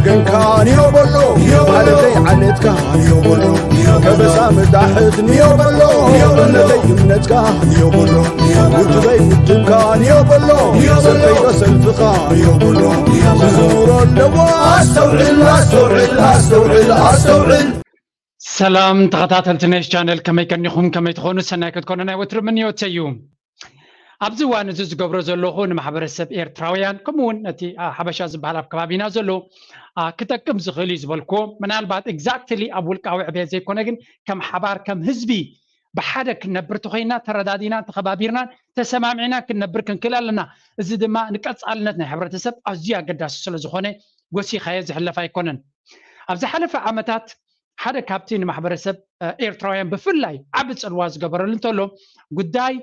ገንካ ንዮ በሎ፣ ማለተይ ዓነትካ ንዮ በሎ፣ ከበሳ መጣሕት ንዮ በሎ፣ እምነተይ እምነትካ ንዮ በሎ፣ ውድበይ ውድብካ ንዮ በሎ፣ ሰልፈይ ዶ ሰልፍኻ ንዮ በሎ፣ ክዝውሮ ኣለዎ። ኣስተውዕል፣ ኣስተውዕል፣ ኣስተውዕል፣ ኣስተውዕል። ሰላም ተኸታተልቲ ነሽ ቻነል፣ ከመይ ቀኒኹም? ከመይ ትኾኑ? ሰናይ ክትኮኑ ናይ ወትሩ ምንዮተይ እዩ። ኣብዚ እዋን እዚ ዝገብሮ ዘለኹ ንማሕበረሰብ ኤርትራውያን፣ ከምኡ እውን ነቲ፣ አ፣ ሓበሻ ዝበሃል ኣብ ከባቢና ዘሎ፣ አ፣ ክጠቅም ዝኽእል እዩ ዝበልኩዎ፣ ምናልባት ኤግዛክትሊ ኣብ ውልቃዊ ዕብየት ዘይኮነ፣ ግን ከም ሓባር፣ ከም ህዝቢ ብሓደ ክንነብር ተኾይንና፣ ተረዳዲና፣ ተኸባቢርናን ተሰማሚዕና ክንነብር ክንክእል ኣለና። እዚ ድማ ንቀጻልነት ናይ ሕብረተሰብ ኣዝዩ ኣገዳሲ ስለ ዝኾነ፣ ጎሲኻዮ ዝሕለፍ ኣይኮነን። ኣብ ዝሓለፈ ዓመታት ሓደ ካብቲ ንማሕበረሰብ፣ እ፣ ኤርትራውያን ብፍላይ ዓቢ ጽልዋ ዝገበረሉ እንተሎ፣ ጉዳይ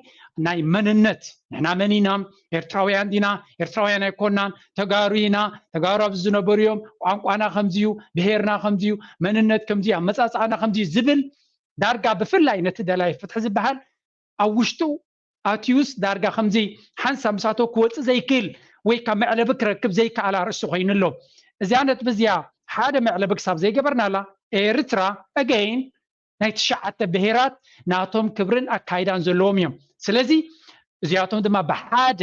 ናይ መንነት፣ ንሕና መን ኢና? ኤርትራውያን ዲና? ኤርትራውያን ኣይኮናን? ተጋሩ ኢና? ተጋሩ ኣብዚ ዝነበሩ እዮም? ቋንቋና ከምዚ እዩ፣ ብሄርና ከምዚ እዩ፣ መንነት ከምዚ እዩ፣ ኣመጻጽኣና ከምዚ እዩ ዝብል፣ ዳርጋ ብፍላይ ነቲ ደላይ ፍትሒ ዝበሃል ኣብ ውሽጡ ኣትዩስ፣ ዳርጋ ከምዚ ሓንሳብ ምስ ኣተወ ክወጽእ ዘይክእል ወይ ካብ መዕለቢ ክረክብ ዘይከኣል ኣርእስቲ ኮይኑ ኣሎ። እዚኣ ነጥቢ እዚኣ ሓደ መዕለቢ ክሳብ ዘይገበርናላ፣ ኤርትራ ኣገይን ናይ ትሽዓተ ብሄራት ናቶም ክብርን ኣካይዳን ዘለዎም እዮም። ስለዚ እዚኣቶም ድማ ብሓደ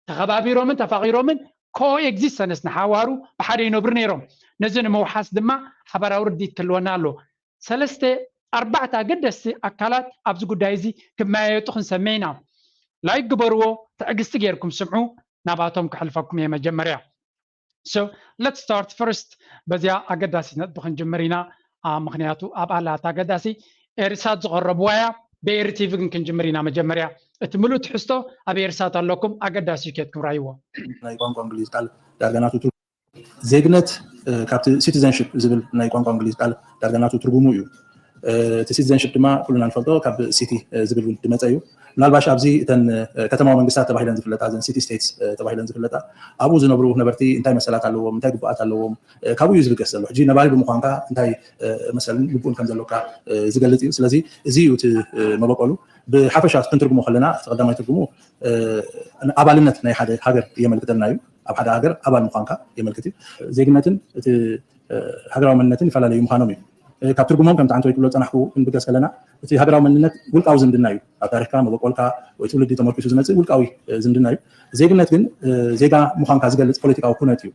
ተኸባቢሮምን ተፋቒሮምን ኮኤግዚስተንስ፣ ንሓዋሩ ብሓደ ይነብሩ ነይሮም። ነዚ ንምውሓስ ድማ ሓባራዊ ርድኢት ክህልወና ኣሎ። ሰለስተ ኣርባዕተ ኣገደስቲ ኣካላት ኣብዚ ጉዳይ እዚ ክመያየጡ ክንሰምዕ ኢና። ላይክ ግበርዎ፣ ትዕግስቲ ጌርኩም ስምዑ። ናባቶም ክሕልፈኩም እየ። መጀመርያ፣ so let's start first፣ በዚኣ ኣገዳሲት ነጥቢ ክንጅምር ኢና። አ፣ ምኽንያቱ ኣብኣ ኣላ እታ ኣገዳሲ። ኤሪሳት ዝቐረብዋ እያ። ብኤሪ ቲቪ ግን ክንጅምር ኢና። መጀመርያ እቲ ምሉእ ትሕዝቶ ኣብ ኤሪሳት ኣለኩም፣ ኣገዳሲ እዩ፣ ኬድኩም ራይዎ። ናይ ቋንቋ እንግሊዝ ቃል ዳርጋ ናቱ ትርጉም ዜግነት፣ እ፣ ካብቲ ሲቲዘንሽፕ ዝብል ናይ ቋንቋ እንግሊዝ ቃል ዳርጋ ናቱ ትርጉሙ እዩ። እ፣ እቲ ሲቲዘንሽፕ ድማ ኩልና ንፈልጦ ካብ ሲቲ፣ እ፣ ዝብል እውን ዝመፀ እዩ። ምናልባሽ ኣብዚ እተን፣ እ፣ ከተማዊ መንግስታት ተባሂለን ዝፍለጣ፣ እዘን ሲቲ ስቴትስ፣ እ፣ ተባሂለን ዝፍለጣ፣ ኣብኡ ዝነብሩ ነበርቲ እንታይ መሰላት ኣለዎም፣ እንታይ ግቡኣት ኣለዎም፣ እ፣ ካብኡ እዩ ዝብገስ ዘሎ። ሕጂ ነባሪ ብምዃንካ እንታይ፣ እ፣ መሰልን ግቡእን ከም ዘለካ፣ እ፣ ዝገልጽ እዩ። ስለዚ እዚ እዩ እቲ፣ እ፣ መበቆሉ። ብሓፈሻ ክንትርጉሞ ከለና፣ እቲ ቀዳማይ ትርጉሙ፣ እ፣ ኣባልነት ናይ ሓደ ሃገር የመልክተልና እዩ። ኣብ ሓደ ሃገር ኣባል ምዃንካ የመልክት እዩ። ዜግነትን እቲ፣ እ፣ ሃገራዊ መንነትን ይፈላለዩ ምዃኖም እዩ። እ፣ ካብ ትርጉሞም ከምቲ ዓንተወይ ክብሎ ዝጸናሕኩ ክንብገስ ከለና፣ እቲ ሃገራዊ መንነት ውልቃዊ ዝምድና እዩ። ኣብ ታሪኽካ፣ መበቆልካ ወይ ትውልዲ ተመርኲሱ ዝመጽእ ውልቃዊ፣ እ፣ ዝምድና እዩ። ዜግነት ግን፣ እ፣ ዜጋ ምዃንካ ዝገልጽ ፖለቲካዊ ኩነት እዩ።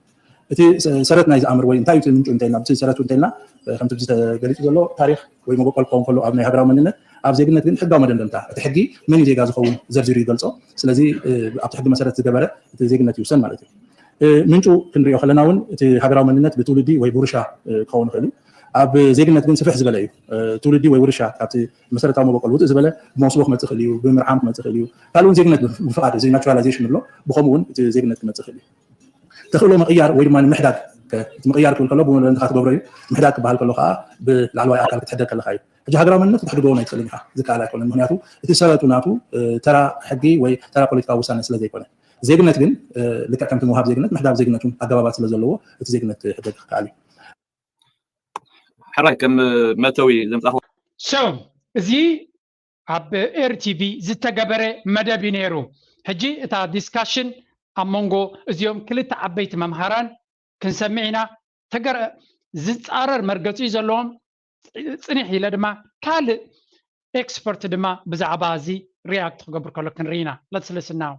እቲ ሰ-፣ ሰረት ናይዚ ኣምር ወይ እንታይ እዩ እቲ ምንጩ እንተኢልና፣ እቲ ሰረቱ እንተኢልና፣ እ፣ ከምቲ ኣብዚ ተገሊጹ ዘሎ ታሪኽ ወይ መበቆል ክኸውን ከሎ ኣብ ናይ ሃገራዊ መንነት፣ ኣብ ዜግነት ግን ሕጋዊ መደምደምታ፣ እቲ ሕጊ መን እዩ ዜጋ ዝኸውን ዘርዚሩ ይገልጾ። ስለዚ፣ እ፣ ኣብቲ ሕጊ መሰረት ዝገበረ እቲ ዜግነት ይውሰን ማለት እዩ። እ፣ ምንጩ ክንሪኦ ከለና እውን እቲ ሃገራዊ መንነት ብትውልዲ ወይ ብውርሻ፣ እ፣ ክኸውን ይኽእል እዩ። ኣብ ዜግነት ግን ስፍሕ ዝበለ እዩ። እ፣ ትውልዲ ወይ ውርሻ ካብቲ መሰረታዊ መበቆል ውፅእ ዝበለ ብመውስቦ ክመፅእ ይኽእል እዩ፣ ብምርዓም ክመፅእ ይኽእል እዩ። ካልእ እውን ዜግነት ብፍ-፣ ብፍቓድ፣ እዚ ናቹራላይዜሽን ንብሎ፣ ብኸምኡ እውን እቲ ዜግነት ክመፅእ ይኽእል እዩ። ተኽእሎ ምቕያር ወይ ድማ ምሕዳግ፣ ከ-፣ እቲ ምቕያር ክብል ከሎ ብወለንትኻ ትገብሮ እዩ። ምሕዳግ ክበሃል ከሎ ከዓ ብላዕለዋይ ኣካል ክትሕደግ ከለኻ እዩ። ሕጂ ሃገራዊ መንነት ክትሕድጎ ኣይትኽእልን ኢኻ፣ ዝከኣል ኣይኮነን። ምኽንያቱ እቲ ሰረቱ ናቱ፣ እ፣ ተራ ሕጊ ወይ ተራ ፖለቲካዊ ውሳነ ስለ ዘይኮነ። ዜግነት ግን፣ እ፣ ልክዕ ከምቲ ምውሃብ ዜግነት፣ ምሕዳግ ዜግነት እውን ኣገባባት ስለ ዘለዎ፣ እቲ ዜግነት ክሕደግ ክከኣል እዩ። ሕራይ ከም መእተዊ ዘምጻኹ። So፣ እዚ ኣብ ኤር ቲቪ ዝተገበረ መደብ እዩ ነይሩ። ሕጂ እታ ዲስካሽን ኣብ መንጎ እዚኦም ክልተ ዓበይቲ መምሃራን ክንሰምዕ ኢና። ተገር-፣ ዝጻረር መርገጺ ዘለዎም ጽ-፣ ጽኒሕ ኢለ ድማ ካልእ ኤክስፐርት ድማ ብዛዕባ እዚ ሪያክት ክገብር ከሎ ክንርኢ ኢና። Let's listen now።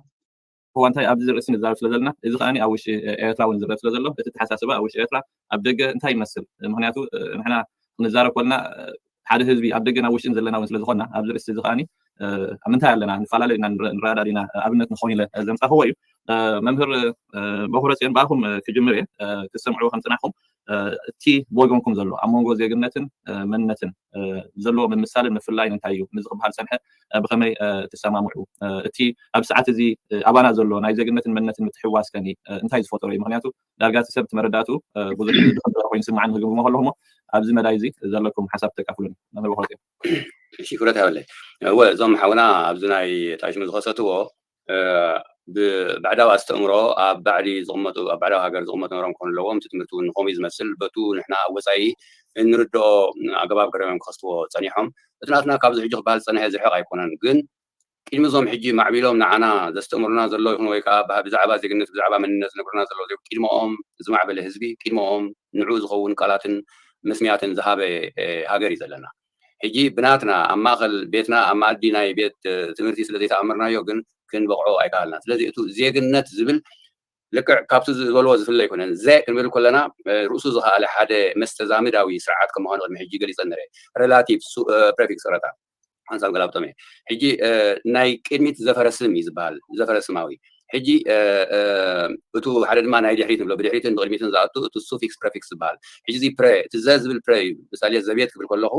እዋ እንታይ ኣብዚ ርእሲ ንዛረብ ስለ ዘለና፣ እዚ ከኣ ኣብ ውሽጢ ኤርትራ እውን ዝረአ ስለ ዘሎ፣ እቲ ተሓሳስባ ኣብ ውሽጢ ኤርትራ ኣብ ደገ እንታይ ይመስል? ምኽንያቱ፣ እ፣ ንሕና ክንዛረብ ከለና፣ እ፣ ሓደ ህዝቢ ኣብ ደገን ኣብ ውሽጥን ዘለና እውን ስለ ዝኾንና፣ ኣብዚ ርእሲ እዚ ከኣ፣ እ፣ ኣብ ምንታይ ኣለና? ንፈላለ ኢና፣ ንረ-፣ ንረዳድ ኢና፣ እ፣ ኣብነት ንኸውን ኢለ፣ እ፣ ዘምጻኽዎ እዩ። እ፣ መምህር፣ እ፣ በኹረ ጽዮን፣ ብኣኹም፣ እ፣ ክጅምር እየ። እ፣ ክትሰምዕዎ ከም ጽናሕኩም፣ እ፣ እቲ ብወገንኩም ዘሎ ኣብ መንጎ ዜግነትን፣ እ፣ መንነትን፣ እ፣ ዘለዎ ምምሳልን ምፍላይን እንታይ እዩ? ምስ ዝበሃል ጸንሐ፣ እ፣ ብኸመይ፣ እ፣ ትሰማምዑ? እ፣ እቲ ኣብ ሰዓት እዚ፣ እ፣ ኣባና ዘሎ ናይ ዜግነትን መንነትን ምትሕውዋስ ከኒ፣ እ፣ እንታይ ዝፈጠሮ እዩ? ምኽንያቱ ዳርጋ እቲ ሰብ እቲ መረዳእቱ፣ እ፣ ብዙሕ ዝሕደሮ ኮይኑ ይስምዓኒ ክግምግሞ ከለኹ እሞ፣ ኣብዚ መዳይ እዚ ዘለኩም ሓሳብ ተካፍሉኒ። መምህር በኹረ ጽዮን። ሽኩረት ይሃበለይ። እወ፣ እዞም ሓውና ኣብዚ ናይ ጣሽሙ ዝኸሰትዎ፣ እ፣ ብ-፣ ባዕዳዊ ኣስተእምሮ ኣብ ባዕዲ ዝቕመጡ፣ ኣብ ባዕዳዊ ሃገር ዝቕመጡ ነበሮም ክኾኑ ኣለዎም። እቲ ትምህርቲ እውን ንኸምኡ እዩ ዝመስል። በቱ ንሕና ኣብ ወጻኢ እንርድኦ ኣገባብ ገይሮም እዮም ክኸስትዎ ጸኒሖም። እቲ ናትና ካብዚ ሕጂ ክበሃል ዝጸንሐ ዝርሕቕ ኣይኮነን። ግን ቅድሚ እዞም ሕጂ ማዕቢሎም ንዓና ዘስተምሩና ዘለዉ ይኹኑ ወይ ከዓ ብዛዕባ ዜግነት ብዛዕባ መንነት ዝነግሩና ዘለዉ ዜ ቅድመኦም ዝማዕበለ ህዝቢ ቅድመኦም ንዑ ዝኸውን ቃላትን መስሚያትን ዝሃበ ሃገር እዩ ዘለና። ሕጂ ብናትና ኣብ ማእኸል ቤትና ኣብ ማእዲ ናይ ቤት ትምህርቲ ስለ ዘይተኣመርናዮ ግን ክንበቕዖ ኣይከኣልና። ስለዚ እቲ ዜግነት ዝብል ልክዕ ካብቲ ዝበልዎ ዝፍለ ኣይኮነን። ዘ ክንብል ከለና ርእሱ ዝኸኣለ ሓደ መስተዛምዳዊ ስርዓት ከም ምዃኑ ቅድሚ ሕጂ ገሊጸ ነረ። ሬላቲቭ ፕሬፊክስ ረታ ሓንሳብ ገላብጦም እየ። ሕጂ ናይ ቅድሚት ዘፈረስም እዩ ዝበሃል፣ ዘፈረስማዊ። ሕጂ እቱ ሓደ ድማ ናይ ድሕሪት ንብሎ፣ ብድሕሪትን ብቅድሚትን ዝኣቱ እቲ ሱፊክስ ፕሬፊክስ ዝበሃል። ሕጂ እዚ ፕረ እቲ ዘ ዝብል ፕረ እዩ። ምሳሌ ዘቤት ክብል ከለኹ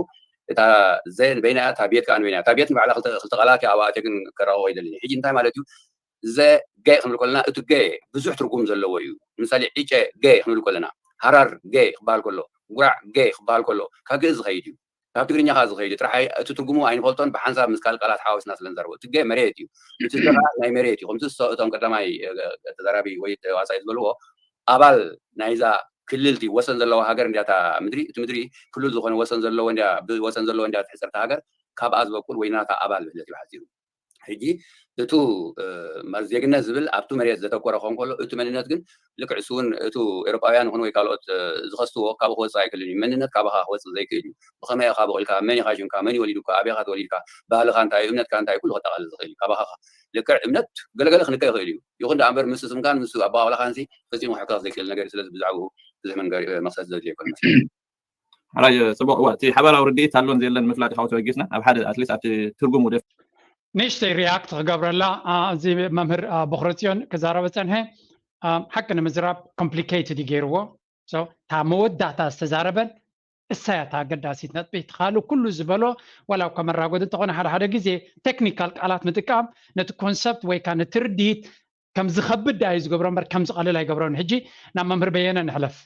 እታ ዘ ንበይና እያ፣ እታ ቤት ከዓ ንበይና እያ። እታ ቤት ንባዕላ ክልተ ክልተ ቃላት እያ፣ ኣብኣ ግን ከራኸቦ ይደሊ። ሕጂ እንታይ ማለት እዩ? ዘ ገ ክንብል ከለና እቲ ገ ብዙሕ ትርጉም ዘለዎ እዩ። ንምሳሌ ዕጨ ገ ክንብል ከለና ሃራር ገ ክበሃል ከሎ፣ ጉራዕ ገ ክበሃል ከሎ ካብ ግእዝ ዝኸይድ እዩ። ካብ ትግርኛ ከዓ ዝኸይድ እዩ። ጥራሕ እቲ ትርጉሙ ኣይንፈልጦን፣ ብሓንሳብ ምስ ካልእ ቃላት ሓዋዊስና ስለ ንዛረቦ። እቲ ገ መሬት እዩ። እቲ ዘ ከዓ ናይ መሬት እዩ። ከምቲ እሶ እቶም ቀዳማይ ተዛራቢ ወይ ተዋሳኢ ዝበልዎ ኣባል ናይዛ ክልልቲ ወሰን ዘለዋ ሃገር እንዲያታ ምድሪ፣ እቲ ምድሪ ክልል ዝኾነ ወሰን ዘለዎ እንዲያ ብወሰን ዘለዎ እንዲያ ትሕፅርቲ ሃገር ካብኣ ዝበቁል ወይ ናታ ኣባል ብህለት እዩ ሓፂሩ። ሕጂ እቱ ዜግነት ዝብል ኣብቱ መሬት ዘተኮረ ክኸውን ከሎ እቲ መንነት ግን ልክዕ እሱ እውን እቱ ኤሮጳውያን ይኹን ወይ ካልኦት ዝኸስዎ ካብኡ ክወፅእ ኣይክእልን እዩ። መንነት ካባኻ ክወፅእ ዘይክእል እዩ። ብኸመይ ኢኻ በቂልካ፣ መን ኢኻ ሽምካ፣ መን ይወሊዱካ፣ ኣበይኻ ተወሊድካ፣ ባህልኻ እንታይ፣ እምነትካ እንታይ ኩሉ ከጠቓልል ዝኽእል እዩ። ካባኻ ልክዕ እምነት ገለገለ ክንከ ይኽእል እዩ። ይኹን ደኣ እምበር ምስ ስምካን ምስ ኣበቓቕላኻን ሲ ፈጺሙ ክሕከኽ ዘይክእል ነገር እዩ። ስለዚ ብዛዕባኡ ብዙሕ መንገሪ መኽሰስ ዘድልዮ ይኮን መስለኒ። ሓራይ ጽቡቅ እዋ እቲ ሓባራዊ ርድኢት ኣሎን ዘለን ምፍላጥ ሓወት በጊስና ኣብ ሓደ ኣትሊስት ኣብቲ ትርጉሙ ደፍ ንእሽተይ ሪያክት ክገብረላ እዚ መምህር ቦኽረፅዮን ክዛረበ ፀንሐ። ሓቂ ንምዝራብ ኮምፕሊኬትድ እዩ ገይርዎ። እታ መወዳእታ ዝተዛረበን እሳያ እታ ኣገዳሲት ነጥቢ። እቲ ካልእ ኩሉ ዝበሎ ዋላ እኳ መራጎዲ እንተኾነ ሓደ ሓደ ግዜ ቴክኒካል ቃላት ምጥቃም ነቲ ኮንሰፕት ወይ ከዓ ነቲ ርድኢት ከም ዝኸብድ ዳዩ ዝገብሮ እምበር ከም ዝቐልል ኣይገብሮን። ሕጂ ናብ መምህር በየነ ንሕለፍ።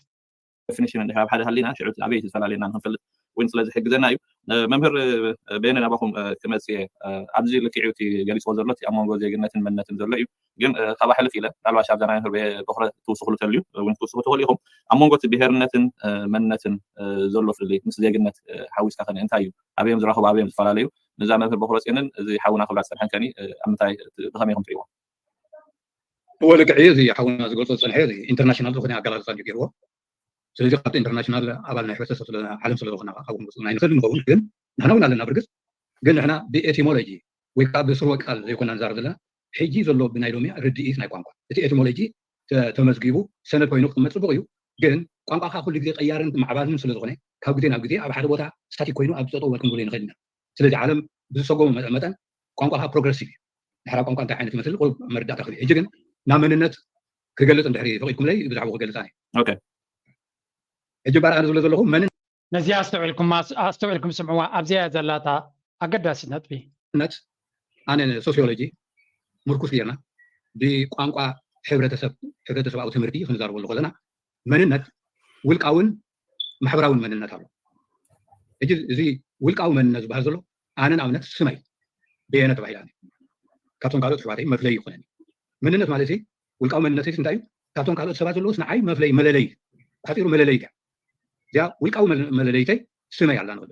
ዴፊኒሽን እንድሕር ኣብ ሓደ ሃሊና ሽዑ ኣበይ ዝተፈላለየና ንክንፈልጥ እውን ስለ ዝሕግዘና እዩ። መምህር በየነ ናባኹም ክመፅእ እየ። ኣብዚ ልክዕ እቲ ገሊፅዎ ዘሎ እቲ ኣብ መንጎ ዜግነትን መንነትን ዘሎ እዩ። ግን ካብ ኣሕልፍ ኢለ ምናልባሽ ኣብዛ ናይ መምህር በየ ቦኽረ ትውስኽሉ ተልዩ እውን ክትውስኹ ትኽእሉ ኢኹም። ኣብ መንጎ እቲ ብሄርነትን መንነትን ዘሎ ፍልልይ ምስ ዜግነት ሓዊስካ ከነ እንታይ እዩ? ኣበዮም ዝራኸቡ ኣበዮም ዝተፈላለዩ? ንዛ መምህር ቦኽረ ፅዮንን እዚ ሓውና ክብላ ዝፀንሐን ከኒ ኣብ ምንታይ ብኸመይ ኢኹም ትሪእዎ? እወ ልክዕ እዩ። እዚ ሓውና ዝገልፆ ዝፀንሐ እዚ ኢንተርናሽናል ዝኾነ ኣገላልፃ እዩ ገይርዎ። ስለዚ ካብቲ ኢንተርናሽናል ኣባል ናይ ሕብረተሰብ ስለ ዓለም ስለ ዝኾና ካብኡ ክንወፅእ ኣይንኽእል ንኸውን፣ ግን ንሕና እውን ኣለና ብርግፅ። ግን ንሕና ብኤቲሞሎጂ ወይ ከዓ ብስርወ ቃል ዘይኮና ንዛረብ ዘለና። ሕጂ ዘሎ ብናይ ሎሚ ርድኢት ናይ ቋንቋ እቲ ኤቲሞሎጂ ተመዝጊቡ ሰነድ ኮይኑ ክቅመጥ ፅቡቅ እዩ። ግን ቋንቋ ከዓ ኩሉ ግዜ ቀያርን ማዕባልን ስለ ዝኾነ ካብ ግዜ ናብ ግዜ ኣብ ሓደ ቦታ ስታቲክ ኮይኑ ኣብ ጠጠው በል ክንብሎ ንኽእል ኢና። ስለዚ ዓለም ብዝሰጎሙ መጠን ቋንቋ ከዓ ፕሮግረሲቭ እዩ። ድሕራ ቋንቋ እንታይ ዓይነት ይመስል ቁሩብ መረዳእታ ክህብ። ሕጂ ግን ናብ መንነት ክገልፅ እንድሕሪ ፈቂድኩምለይ ብዛዕባኡ ክገልፃ እየ። ሕጂ እምበኣር ኣነ ዝብሎ ዘለኹ መንን ነዚኣ ኣስተውዒልኩም ኣስተውዒልኩም ስምዕዋ። ኣብዚኣ እያ ዘላታ ኣገዳሲት ነጥቢ። ነት ኣነ ሶሲዮሎጂ ምርኩስ ጌርና ብቋንቋ ሕብረተሰብ ሕብረተሰባዊ ትምህርቲ ክንዛረበሉ ከለና መንነት ውልቃውን ማሕበራውን መንነት ኣሎ። ሕጂ እዚ ውልቃዊ መንነት ዝበሃል ዘሎ ኣነ ንኣብነት ስመይ በየነ ተባሂላ እየ። ካብቶም ካልኦት ኣሕዋተይ መፍለይ ይኾነኒ። መንነት ማለት ውልቃዊ መንነተይ እንታይ እዩ? ካብቶም ካልኦት ሰባት ዘለውስ ንዓይ መፍለይ መለለይ ሓፂሩ መለለይ እያ። እዚኣ ውልቃዊ መለለይተይ ስመይ ኣላ ንኽእል።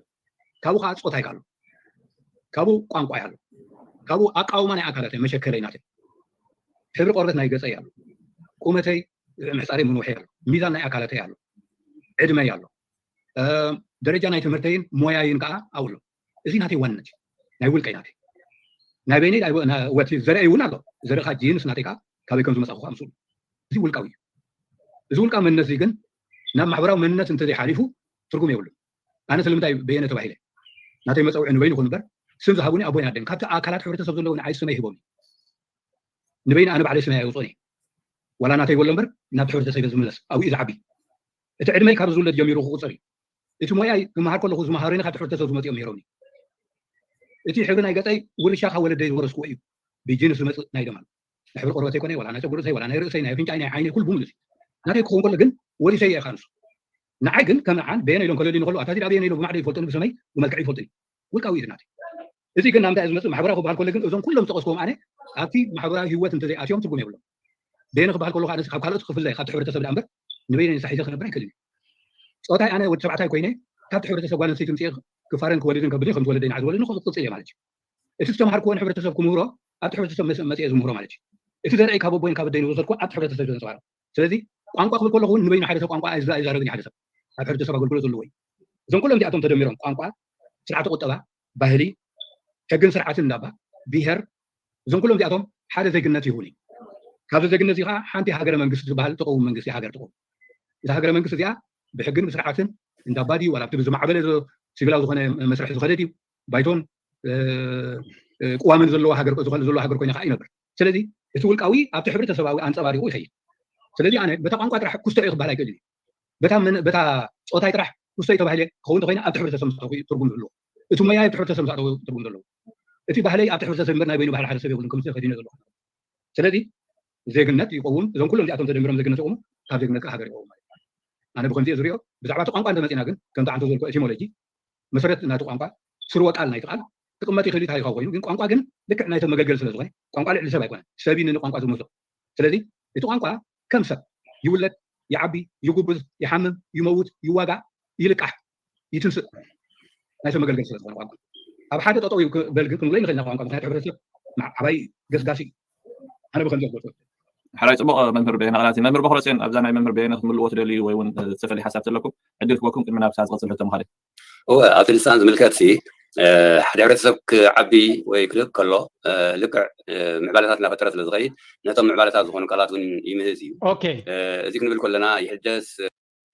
ካብኡ ከዓ ፆታይ ኣሎ፣ ካብኡ ቋንቋይ ኣሎ፣ ካብኡ ኣቃውማ ናይ ኣካላተይ መሸከለይ ናተይ ሕብሪ ቆርበት ናይ ገፀይ ኣሎ፣ ቁመተይ ምሕፃረይ ምንውሐይ ኣሎ፣ ሚዛን ናይ ኣካላተይ ኣሎ፣ ዕድመይ ኣሎ፣ ደረጃ ናይ ትምህርተይን ሞያይን ከዓ ኣብኡ ኣሎ። እዚ ናተይ ዋንነት እዩ፣ ናይ ውልቀይ ናተይ ናይ በይነይ ወቲ ዘርኢ እውን ኣሎ። ዘርእኻ ጂንስ ናተይ ከዓ ካበይ ከም ዝመፃኹ ከዓ ምስኡ እዚ ውልቃዊ እዩ። እዚ ውልቃዊ መንነት እዚ ግን ናብ ማሕበራዊ መንነት እንተዘይሓሊፉ ትርጉም የብሉን። ኣነ ስለምንታይ በየነ ተባሂለ ናተይ መፀውዒ ንበይኑ ይኹን እምበር ስም ዝሃቡኒ ኣቦይን ኣደን ካብቲ ኣካላት ሕብረተሰብ ዘለዉ ንዓይ ስመይ ሂቦም ንበይነ ኣነ ባዕለይ ስመይ ኣይወፅኦን እየ። ዋላ ናተይ በሎ እምበር ናብቲ ሕብረተሰብ ዝምለስ ኣብኡ እዩ ዝዓቢ። እቲ ዕድመይ ካብ ዝውለድ ጀሚሩ ክቁፀር እዩ። እቲ ሞያይ ክመሃር ከለኹ ዝመሃሩኒ ካብቲ ሕብረተሰብ ዝመፅኦም ነይሮም እዩ። እቲ ሕብሪ ናይ ገፀይ ውርሻ ካብ ወለደይ ዝወረስኩዎ እዩ። ብጂንስ ዝመፅእ ናይ ደም ኣሎ። ናይ ሕብሪ ቆርበተይ ኮነ ዋላ ናይ ፀጉሪ ርእሰይ ዋላ ናይ ርእሰይ ናይ ኣፍንጫይ ናይ ዓይነይ ኩሉ ብምሉእ ናተይ ክኸውን ከሎ ግን ወሪሰ እየ ኢኻ ንሱ ንዓይ ግን ከም ንዓን በየነ ኢሎም ከለልዩ ከለዉ ኣታ ዚዳ በየነ ኢሎም ብማዕዶ ይፈልጡኒ ብሰመይ ብመልክዕ ይፈልጡኒ ውልቃዊ እዩ ናተይ። እዚ ግን ናምንታይ ዝመፅእ ማሕበራዊ ክበሃል ከሎ ግን እዞም ኩሎም ዝጠቀስክዎም ኣነ ኣብቲ ማሕበራዊ ህይወት እንተዘይኣትዮም ትርጉም የብሎም። በየነ ክበሃል ከሎ ከዓ ካብ ካልኦት ክፍለ ካብቲ ሕብረተሰብ ዳ እምበር ንበይነ ንሳሒተ ክነብር ኣይክእልን እዩ። ፆታይ ኣነ ወዲ ተባዕታይ ኮይነ ካብቲ ሕብረተሰብ ጓል ኣንስተይቲ ምፅእ ክፋረን ክወልድን ከብድን ከም ዝወለደ ይንዓ ዝወለድን ክቕፅል እየ ማለት እዩ። እቲ ዝተምሃርክዎ ንሕብረተሰብ ክምህሮ ኣብቲ ሕብረተሰብ መጽ- መጽየ ዝምህሮ ማለት እዩ። እቲ ዘርአይ ካብ ኣቦይን ካብ ኣደይን ዝወሰድኩዎ ኣብቲ ሕብረተሰብ ዘንጸባርቕ። ስለዚ ቋንቋ ክብል ከለኹ እውን ንበይኑ ሓደ ሰብ ቋንቋ ኣይዛ- ኣይዛረብን እዩ። ሓደ ሰብ ኣብ ሕብረተሰብ ኣገልግሎት ዘለዎ እዩ። እዞም ኩሎም እዚኣቶም ተደሚሮም ቋንቋ፣ ስርዓተ ቁጠባ፣ ባህሊ፣ ሕግን ስርዓትን እንዳባ፣ ብሄር፣ እዞም ኩሎም እዚኣቶም ሓደ ዜግነት ይህቡን እዩ። ካብዚ ዜግነት እዚ ከዓ ሓንቲ ሃገረ መንግስቲ ዝበሃል ትኸውን፣ መንግስቲ ሃገር ትኸውን። እዛ ሃገረ መንግስቲ እዚኣ ብሕግን ብስርዓትን እንዳባ ድዩ ዋላ ኣብቲ ብዝማዕበለ ዞ- ሲቪላዊ ዝኾነ መስርሕ ዝኸደ ድዩ፣ ባይቶን ቅዋምን ዘለዎ ሃገር ዝኾነ ዘለዎ ሃገር ኮይነ ከዓ ይነብር። ስለዚ እቲ ውልቃዊ ኣብቲ ሕብረተሰባዊ ኣንፀባሪቑ ይኸይድ። ስለዚ ኣነ በታ ቋንቋ ጥራሕ ክስቶ እየ ክበሃል ኣይክእልን እዩ። በታ መን- በታ ፆታይ ጥራሕ ክስቶ ተባሂለ ክኸውን ተኮይነ ኣብቲ ሕብረተሰብ ምስ ኣተኹ እዩ ትርጉም ዝህልዎ። እቲ ሞያይ ኣብቲ ሕብረተሰብ ምስ ኣተኹ እዩ ትርጉም ዘለዎ። እቲ ባህለይ ኣብቲ ሕብረተሰብ እምበር ናይ በይኑ ባህሊ ሓደ ሰብ የብሉን። ከምዚ ከዲነ ዘለኹ ስለዚ ዜግነት ይኸውን። እዞም ኩሎም እዚኣቶም ተደሚሮም ዜግነት ይቆሙ፣ ካብ ዜግነት ከዓ ሃገር ይኸውን ማለት እዩ። ኣነ ብከምዚ እየ ዝሪኦ። ብዛዕባ እቲ ቋንቋ እንተመፂና ግን ከምቲ ዓንቶ ዘልኮ ኤቲሞሎጂ መሰረት ናቲ ቋንቋ ስርወ ቃል ናይቲ ቃል ክቕመጥ ይኽእል እዩ ታሪካዊ ኮይኑ፣ ግን ቋንቋ ግን ልክዕ ናይቶም መገልገሊ ስለ ዝኾነ ቋንቋ ልዕሊ ሰብ ኣይኮነን። ሰብ እዩ ንቋንቋ ዝመስሎ። ስለዚ እቲ ቋንቋ ከም ሰብ ይውለድ፣ ይዓቢ፣ ይጉብዝ፣ ይሓምም፣ ይመውት፣ ይዋጋእ፣ ይልቃሕ፣ ይትንስእ ናይ ሰብ መገልገሊ ስለ ዝኾነ ቋንቋ ኣብ ሓደ ጠጠው እዩ ክበል ግን ክንብሎ ይንኽእል ኢና ቋንቋ ምክንያቱ ሕብረተሰብ ዓባይ ገስጋሲ እዩ። ኣነ ብከምዚ ኣገልግሎት ሕራይ ጽቡቕ መምህር በየነ ቃላት መምህር በክረፅዮን ኣብዛ ናይ መምህር በየነ ክትምልዎ ትደልዩ ወይ እውን ዝተፈለየ ሓሳብ ዘለኩም ዕድል ክበኩም ቅድሚ ናብ ሳዝ ቀፅል ሕቶ ምኻደ እወ ኣብቲ ልሳን ዝምልከት ሲ ሓደ ሕብረተሰብ ክዓቢ ወይ ክልቅ ከሎ ልክዕ ምዕባለታት እናፈጠረ ስለ ዝኸይድ ነቶም ምዕባለታት ዝኾኑ ቃላት እውን ይምህዝ እዩ ኦኬ እዚ ክንብል ከለና ይሕደስ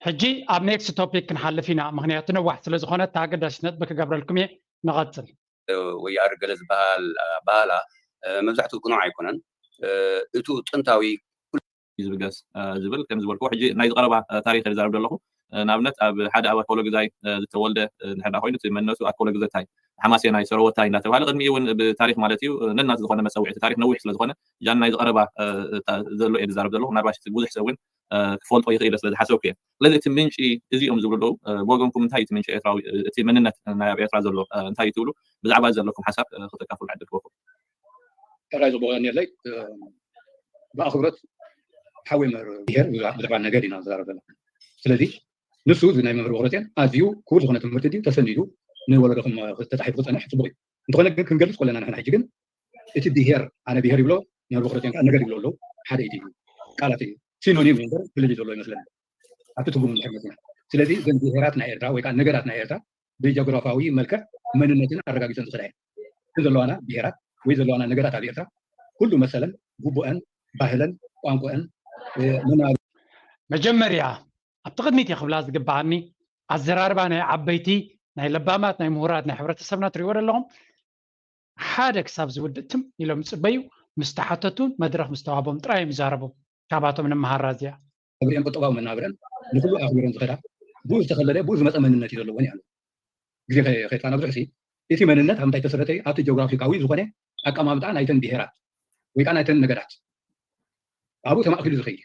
ሕጂ ኣብ ኔክስት ቶፒክ ክንሓልፍ ኢና ምክንያቱ ነዋሕ ስለ ዝኾነ እታ ኣገዳሲት ነጥቢ ክገብረልኩም እየ ንቐፅል ወይ ኣርገለ ዝበሃል ኣበሃላ መብዛሕትኡ ቅኑዕ ኣይኮነን እቱ ጥንታዊ እዩ ዝብገስ ዝብል ከም ዝበልኩ ሕጂ ናይ ዝቀረባ ታሪክ ዝዛረብ ዘለኹ ንኣብነት ኣብ ሓደ ኣብ ኣኮሎ ግዛይ ዝተወልደ ንሕዳ ኮይኑ እቲ መንነቱ ኣኮሎ ግዘታይ ሓማሴናይ ሰረወታይ እንዳተባሃለ ቅድሚ እውን ብታሪክ ማለት እዩ ነናት ዝኾነ መፀውዒ እቲ ታሪክ ነዊሕ ስለዝኾነ ጃን ናይ ዝቀረባ ዘሎ እየ ዝዛረብ ዘለኹ ምናልባሽ ብዙሕ ሰብ እውን ክፈልጦ ይኽእል ስለ ዝሓሰብኩ እየ ስለዚ እቲ ምንጪ እዚኦም ዝብሉ ኣለዉ ብወገንኩም እንታይ እቲ ምንጪ ኤርትራዊ እቲ መንነት ናይ ኣብ ኤርትራ ዘሎ እንታይ ትብሉ ብዛዕባ ዘለኩም ሓሳብ ክተካፍሉ ዕድል ክበኩም ሕራይ ጽቡቕ የቀንየለይ ብኣኽብሮት ሓወይ መምህር ብሄር ብዛዕባ ነገድ ኢና ንዛረብ ዘለና ስለዚ ንሱ እዚ ናይ መምህር በክረፅዮን ኣዝዩ ክቡር ዝኾነ ትምህርቲ ድዩ ተሰኒዱ ንወለዶኹም ተፃሒፉ ክፀንሕ ፅቡቕ እዩ እንተኾነ ግን ክንገልፅ ከለና ንሕና ሕጂ ግን እቲ ብሄር ኣነ ብሄር ይብሎ መምህር በክረፅዮን ከዓ ነገድ ይብሎ ኣለዉ ሓደ ኢቲ ቃላት እዩ ሲኖኒም እዩ እምበር ፍልልይ ዘሎ ይመስለኒ ኣብቲ ትርጉም እንድሕር መፂና ስለዚ እዘን ብሄራት ናይ ኤርትራ ወይ ከዓ ነገዳት ናይ ኤርትራ ብጂኦግራፋዊ መልክዕ መንነትን ኣረጋጊፀን ዝኸዳ እየን እተን ዘለዋና ብሄራት ወይ ዘለዋና ነገዳት ኣብ ኤርትራ ኩሉ መሰለን ግቡአን ባህለን ቋንቋአን መናሪ መጀመርያ ኣብቲ ቅድሚት ክብላ ዝግበኣኒ ኣዘራርባ ናይ ዓበይቲ ናይ ለባማት ናይ ምሁራት ናይ ሕብረተሰብና ትሪእዎ ኣለኹም ሓደ ክሳብ ዝውድእ ትም ኢሎም ይፅበዩ ምስ ተሓተቱ መድረክ ምስ ተዋህቦም ጥራይ እዮም ይዛረቡ ካባቶም ንምሃራ እዚኣ ክብሪአን ቁጠባዊ መናብረን ንኩሉ ኣኽቢረን ዝኸዳ ብኡ ዝተኸለለ ብኡ ዝመፀ መንነት እዩ ዘለወን ይኣሉ ግዜ ከድካ ናብ ብዙሕ እቲ መንነት ኣብ ምንታይ ተሰረተ ኣብቲ ጂኦግራፊካዊ ዝኾነ ኣቀማምጣ ናይተን ብሄራት ወይ ከዓ ናይተን ነገዳት ኣብኡ ተማእኪሉ ዝኸይድ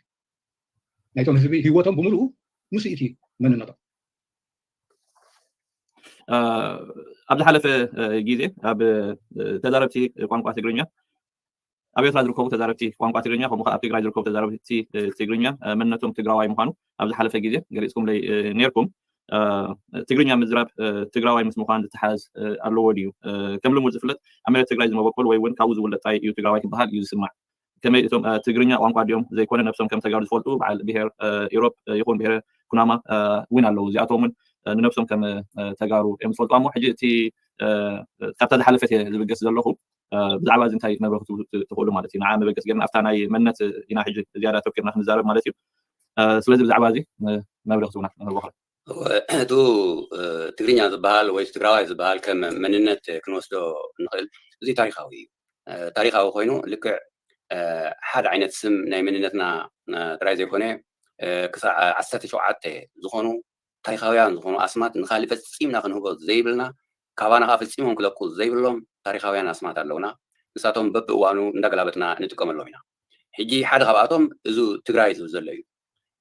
ናይቶም ህዝቢ ህይወቶም ብምሉኡ ምስ እቲ መንነቶም ኣብ ዝሓለፈ ግዜ ኣብ ተዛረብቲ ቋንቋ ትግርኛ ኣብ ኤርትራ ዝርከቡ ተዛረብቲ ቋንቋ ትግርኛ ከምኡ ኣብ ትግራይ ዝርከቡ ተዛረብቲ ትግርኛ መንነቶም ትግራዋይ ምዃኑ ኣብ ዝሓለፈ ግዜ ገሊፅኩምለይ ነርኩም ትግርኛ ምዝራብ ትግራዋይ ምስ ምዃን ዝተሓዝ ኣለዎ ድዩ ከም ልሙድ ዝፍለጥ ኣብ መሬት ትግራይ ዝመበቆል ወይ እውን ካብኡ ዝውለድ ጣይ እዩ ትግራዋይ ክበሃል እዩ ዝስማዕ ከመይ እቶም ትግርኛ ቋንቋ ድዮም ዘይኮነ ነብሶም ከም ተጋሩ ዝፈልጡ በዓል ብሄር ኢሮብ ይኹን ብሄረ ኩናማ እውን ኣለዉ እዚኣቶም እውን ንነብሶም ከም ተጋሩ እዮም ዝፈልጡ እሞ ሕጂ እቲ ካብታ ዝሓለፈት እየ ዝብገስ ዘለኹ ብዛዕባ እዚ እንታይ መብረክቱ ትኽእሉ ማለት እዩ ንዓ መበገስ ገርና ኣብታ ናይ መነት ኢና ሕጂ ዝያዳ ተኪርና ክንዛረብ ማለት እዩ ስለዚ ብዛዕባ እዚ መብረክቱ ናት መበክረ እቱ ትግርኛ ዝበሃል ወይ ትግራዋይ ዝበሃል ከም መንነት ክንወስዶ ንኽእል እዚ ታሪካዊ እዩ ታሪካዊ ኮይኑ ልክዕ ሓደ ዓይነት ስም ናይ መንነትና ጥራይ ዘይኮነ ክሳዕ ዓሰርተ ሸውዓተ ዝኾኑ ታሪካውያን ዝኾኑ ኣስማት ንካሊእ ፈፂምና ክንህቦ ዘይብልና ካባና ከዓ ፈፂሞም ክለቁ ዘይብሎም ታሪካውያን ኣስማት ኣለውና ንሳቶም በብእዋኑ እንዳገላበጥና ንጥቀመሎም ኢና ሕጂ ሓደ ካብኣቶም እዚ ትግራይ ዝብል ዘሎ እዩ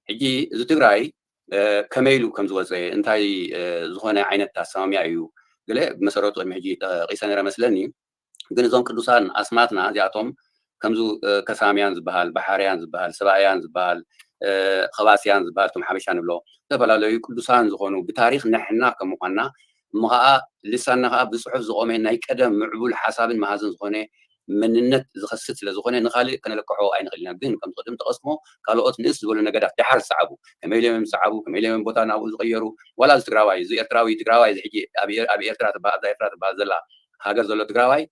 ሕጂ እዚ ትግራይ ከመይ ኢሉ ከም ዝወፀ እንታይ ዝኾነ ዓይነት ኣሰማሚያ እዩ ገለ ብመሰረቱ ቅድሚ ሕጂ ጠቂሰ ነረ መስለኒ ግን እዞም ቅዱሳን ኣስማትና እዚኣቶም ከምዚ ከሳምያን ዝበሃል ባሓርያን ዝበሃል ሰባእያን ዝበሃል ከባስያን ዝበሃል ቶም ሓበሻ ንብሎ ዝተፈላለዩ ቅዱሳን ዝኾኑ ብታሪክ ንሕና ከም ምኳንና እሞ ከዓ ልሳንና ከዓ ብፅሑፍ ዝቆመ ናይ ቀደም ምዕቡል ሓሳብን መሃዝን ዝኾነ መንነት ዝኸስት ስለ ዝኾነ ንኻልእ ከነለቅሖ ኣይንኽእል ኢና። ግን ከምቲ ቅድም ጠቐስኩሞ ካልኦት ንእስ ዝበሉ ነገዳት ደሓር ዝሰዓቡ ከመይ ኢሎም እዮም ዝሰዓቡ፣ ከመይ ኢሎም እዮም ቦታ ናብኡ ዝቐየሩ፣ ዋላ እዚ ትግራዋይ እዚ ኤርትራዊ ትግራዋይ እዚ ሕጂ ኣብ ኤር- ኣብ ኤርትራ ትበሃል ኣብዛ ኤርትራ ትበሃል ዘላ ሃገር ዘሎ ትግራዋይ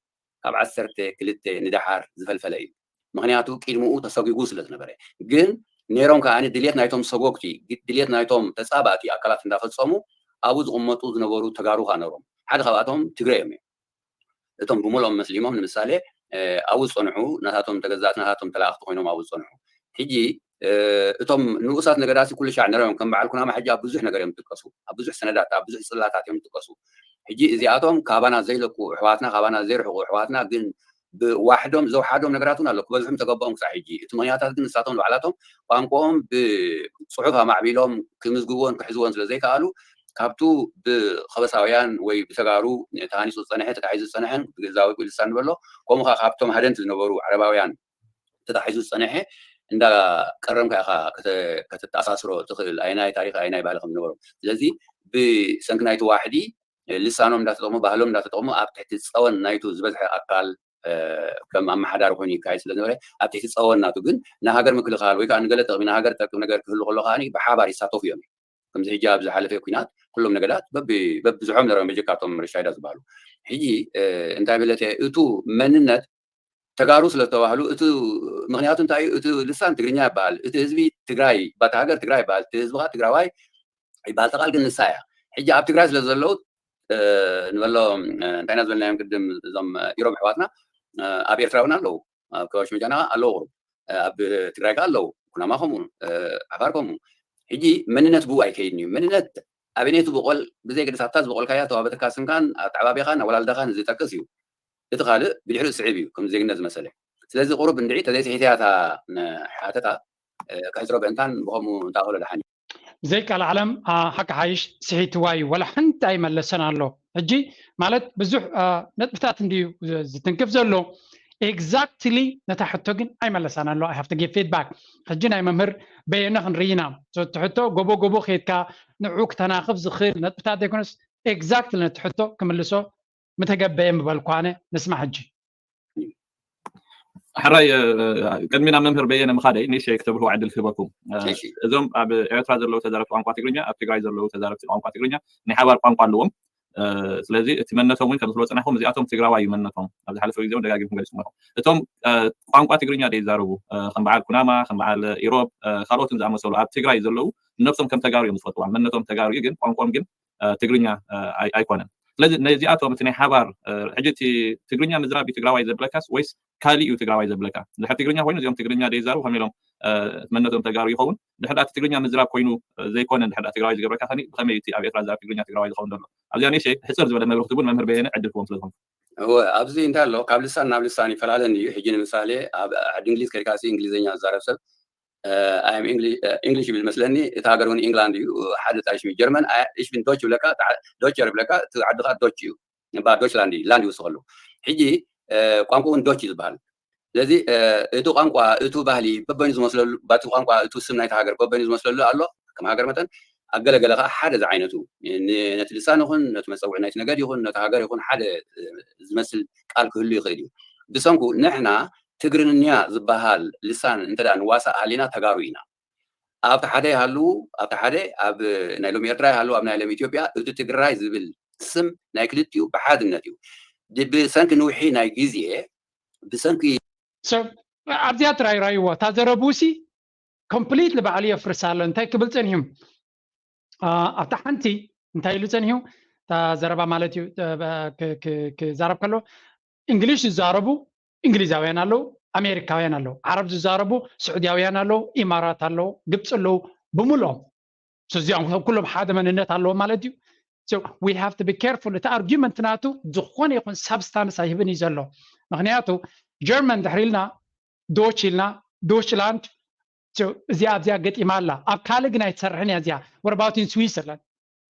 ካብ ዓሰርተ ክልተ ንደሓር ዝፈልፈለ እዩ። ምክንያቱ ቅድምኡ ተሰጒጉ ስለ ዝነበረ። ግን ነይሮም ከዓ ድልየት ናይቶም ሰጎግቲ፣ ድልየት ናይቶም ተፃባእቲ ኣካላት እንዳፈፀሙ ኣብኡ ዝቕመጡ ዝነበሩ ተጋሩ ከዓ ነይሮም። ሓደ ካብኣቶም ትግረ እዮም። እቶም ብምልኦም መስሊሞም ንምሳሌ ኣብኡ ዝፀንሑ ናታቶም ተገዛእቲ ናታቶም ተላእኽቲ ኮይኖም ኣብኡ ዝፀንሑ። ሕጂ እቶም ንኡሳት ነገዳሲ ኩሉ ሻዕ ነረዮም ከም በዓል ኩናማ ሕጂ ኣብ ብዙሕ ነገር እዮም ዝጥቀሱ፣ ኣብ ብዙሕ ሰነዳት ኣብ ብዙሕ ፅላታት እዮም ዝጥቀሱ። ሕጂ እዚኣቶም ካባና ዘይለቁ ኣሕዋትና፣ ካባና ዘይርሕቁ ኣሕዋትና ግን ብዋሕዶም ዘውሓዶም ነገራት እውን ኣሎ ክበዝሑም ተገባኦም ክሳዕ ሕጂ። እቲ ምክንያታት ግን ንሳቶም ንባዕላቶም ቋንቋኦም ብፅሑፍ ኣማዕቢሎም ክምዝግብዎን ክሕዝዎን ስለ ዘይከኣሉ ካብቱ ብኸበሳውያን ወይ ብተጋሩ ተሃኒፁ ዝፀንሐ ተታሒዙ ዝፀንሐን ግእዛዊ ልሳን ንበሎ ከምኡ ከዓ ካብቶም ሃደንቲ ዝነበሩ ዓረባውያን ተታሒዙ ዝፀንሐ እንዳ ቀረምካ ኢኻ ከተተኣሳስሮ ትኽእል ኣይናይ ታሪክ ኣይናይ ባህሊ ከም ዝነበሮም። ስለዚ ብሰንኪ ናይቲ ዋሕዲ ልሳኖም እንዳተጠቕሙ ባህሎም እንዳተጠቕሙ ኣብ ትሕቲ ፀወን ናይቱ ዝበዝሐ ኣካል ከም ኣመሓዳሪ ኮይኑ ይካየድ ስለ ዝነበረ ኣብ ትሕቲ ፀወን ናቱ ግን ንሃገር ምክልኻል ወይ ከዓ ንገለ ጠቕሚ ንሃገር ጠቅም ነገር ክህሉ ከሎ ከዓ ብሓባር ይሳተፉ እዮም። ከምዚ ሕጂ ኣብ ዝሓለፈ ኩናት ኩሎም ነገዳት በብዝሖም ነረም በጀካቶም ርሻይዳ ዝበሃሉ። ሕጂ እንታይ ብለተ እቱ መንነት ተጋሩ ስለ ዝተባህሉ እቲ ምክንያቱ እንታይ እዩ? እቲ ልሳን ትግርኛ ይበሃል። እቲ ህዝቢ ትግራይ በቲ ሃገር ትግራይ ይበሃል። እቲ ህዝቢ ከዓ ትግራዋይ ይበሃል። ተቃል ግን ንሳ እያ። ሕጂ ኣብ ትግራይ ስለ ዘለዉ ንበሎ እንታይ ኢና ዝበልናዮም ቅድም እዞም ኢሮብ ኣሕዋትና ኣብ ኤርትራ እውን ኣለዉ። ኣብ ከባቢ ሽመጃና ኣለዉ ቁሩብ ኣብ ትግራይ ከዓ ኣለዉ። ኩናማ ከምኡ ዓፋር ከምኡ። ሕጂ መንነት ብኡ ኣይከይድን እዩ። መንነት ኣበየነይቲ ብቆል ብዘይ ገደስ ኣብታ ዝበቆልካያ ተዋበተካ ስምካን ኣተዓባቢኻን ኣወላልዳኻን ዝጠቅስ እዩ። እቲ ካልእ ብድሕሪኡ ስዕብ እዩ ከም ዜግነት ዝመሰለ። ስለዚ ቁሩብ እንድዒ ተዘይስሒተያ እታ ሓተታ ከሕፅሮ ብእንታን ብኸምኡ እንታኸሎ ደሓን እዩ። ብዘይ ቃል ዓለም ሓቂ ሓይሽ ስሒትዋ እዩ ወላ ሓንቲ ኣይመለሰን ኣሎ። ሕጂ ማለት ብዙሕ ነጥብታት እንድዩ ዝትንክፍ ዘሎ። ኤግዛክትሊ ነታ ሕቶ ግን ኣይመለሳን ኣሎ። I have to give feedback። ሕጂ ናይ መምህር በየነ ክንርኢና እቲ ሕቶ ጎቦ ጎቦ ከይድካ ንዑ ክተናኽፍ ዝኽእል ነጥብታት ዘይኮነስ ኤግዛክትሊ ነቲ ሕቶ ክምልሶ ምተገበየ ምበልኩ ኣነ። ንስማዕ ሕጂ። ሕራይ ቅድሚ ናብ መምህር በየነ ምኻደይ ንእሽተይ ክተብርህዋ ዕድል ክህበኩም። እዞም ኣብ ኤርትራ ዘለዉ ተዛረብቲ ቋንቋ ትግርኛ ኣብ ትግራይ ዘለዉ ተዛረብቲ ቋንቋ ትግርኛ ናይ ሓባር ቋንቋ ኣለዎም። ስለዚ እቲ መንነቶም እውን ከም ዝብሎ ፅናሕኩም እዚኣቶም ትግራዋይ እዩ መንነቶም። ኣብ ዝሓለፈ ግዜ እውን ደጋጊምኩም ገሊፅኩም ኣለኹም። እቶም ቋንቋ ትግርኛ ዘይዛረቡ ከም በዓል ኩናማ ከም በዓል ኢሮብ ካልኦትን ዝኣመሰሉ ኣብ ትግራይ ዘለዉ ነብሶም ከም ተጋሩ እዮም ዝፈልጥዋ። መንነቶም ተጋሩ እዩ ግን ቋንቋኦም ግን ትግርኛ ኣይኮነን። ስለዚ ነዚኣቶም እቲ ናይ ሓባር ሕጂ እቲ ትግርኛ ምዝራብ እዩ ትግራዋይ ዘብለካስ ወይስ ካሊእ እዩ ትግራዋይ ዘብለካ? ድሕር ትግርኛ ኮይኑ እዚኦም ትግርኛ ዘይዛረቡ ከም ኢሎም መንነቶም ተጋሩ ይኸውን። ድሕር እቲ ትግርኛ ምዝራብ ኮይኑ ዘይኮነ ድሕር ትግራዋይ ዝገብረካ ከኒ ብኸመይ እቲ ኣብ ኤርትራ ዝዛረብ ትግርኛ ትግራዋይ ዝኸውን ዘሎ? ኣብዚኣ ንእሽተይ ሕፅር ዝበለ መብርህ ክትቡን መምህር በየነ ዕድል ክቦም ስለ ዝኾንኩ። እወ ኣብዚ እንታይ ኣሎ ካብ ልሳን ናብ ልሳን ይፈላለን እዩ። ሕጂ ንምሳሌ ኣብ ዓዲ እንግሊዝ ከድካ እንግሊዝኛ ዝዛረብ ሰብ I am English ይብል መስለኒ። እቲ ሃገር እውን ኢንግላንድ እዩ። ሓደ ጣ ሽሚ ጀርመን እሽብን ዶች ይብለካ፣ ዶቸር ይብለካ፣ እቲ ዓድኻ ዶች እዩ። ባ ዶችላንድ እዩ ላንድ ይውስኸሉ። ሕጂ ቋንቋ እውን ዶች እዩ ዝበሃል። ስለዚ እቲ ቋንቋ እቱ ባህሊ በበይኑ ዝመስለሉ ባቲ ቋንቋ እቱ ስም ናይቲ ሃገር በበይኑ ዝመስለሉ ኣሎ። ከም ሃገር መጠን ኣገለገለ ከዓ ሓደ ዝዓይነቱ ነቲ ልሳን ይኹን ነቲ መፀውዒ ናይቲ ነገድ ይኹን ነቲ ሃገር ይኹን ሓደ ዝመስል ቃል ክህሉ ይኽእል እዩ። ብሰንኩ ንሕና ትግርንኛ ዝበሃል ልሳን እንተ ንዋሳእ ሃሊና ተጋሩ ኢና። ኣብቲ ሓደ ይሃልዉ ኣብቲ ሓደ ኣብ ናይ ሎም ኤርትራ ይሃልዉ ኣብ ናይ ሎም ኢትዮጵያ እቲ ትግራይ ዝብል ስም ናይ ክልቲኡ ብሓድነት እዩ። ብሰንኪ ንውሒ ናይ ግዜ ብሰንኪ ኣብዚኣ ጥራይ ራይዋ እታ ዘረቡ ሲ ኮምፕሊትሊ ባዕሉ የፍርሳ ኣሎ። እንታይ ክብል ፀኒሑ ኣብታ ሓንቲ እንታይ ኢሉ ፀኒሑ እታ ዘረባ ማለት እዩ ክዛረብ ከሎ እንግሊሽ ዝዛረቡ እንግሊዛውያን ኣለዉ፣ ኣሜሪካውያን ኣለዉ፣ ዓረብ ዝዛረቡ ስዑድያውያን ኣለዉ፣ ኢማራት ኣለዉ፣ ግብፂ ኣለዉ፣ ብምልኦም እዚኦም ኩሎም ሓደ መንነት ኣለዎም ማለት እዩ። We have to be careful። እቲ ኣርጊመንት ናቱ ዝኾነ ይኹን ሳብስታንስ ኣይህብን እዩ ዘሎ። ምክንያቱ ጀርመን ድሕሪ ኢልና ዶች ኢልና ዶችላንድ እዚኣ ኣብዚኣ ገጢማ ኣላ። ኣብ ካልእ ግን ኣይትሰርሕን እያ እዚኣ። What about in Switzerland?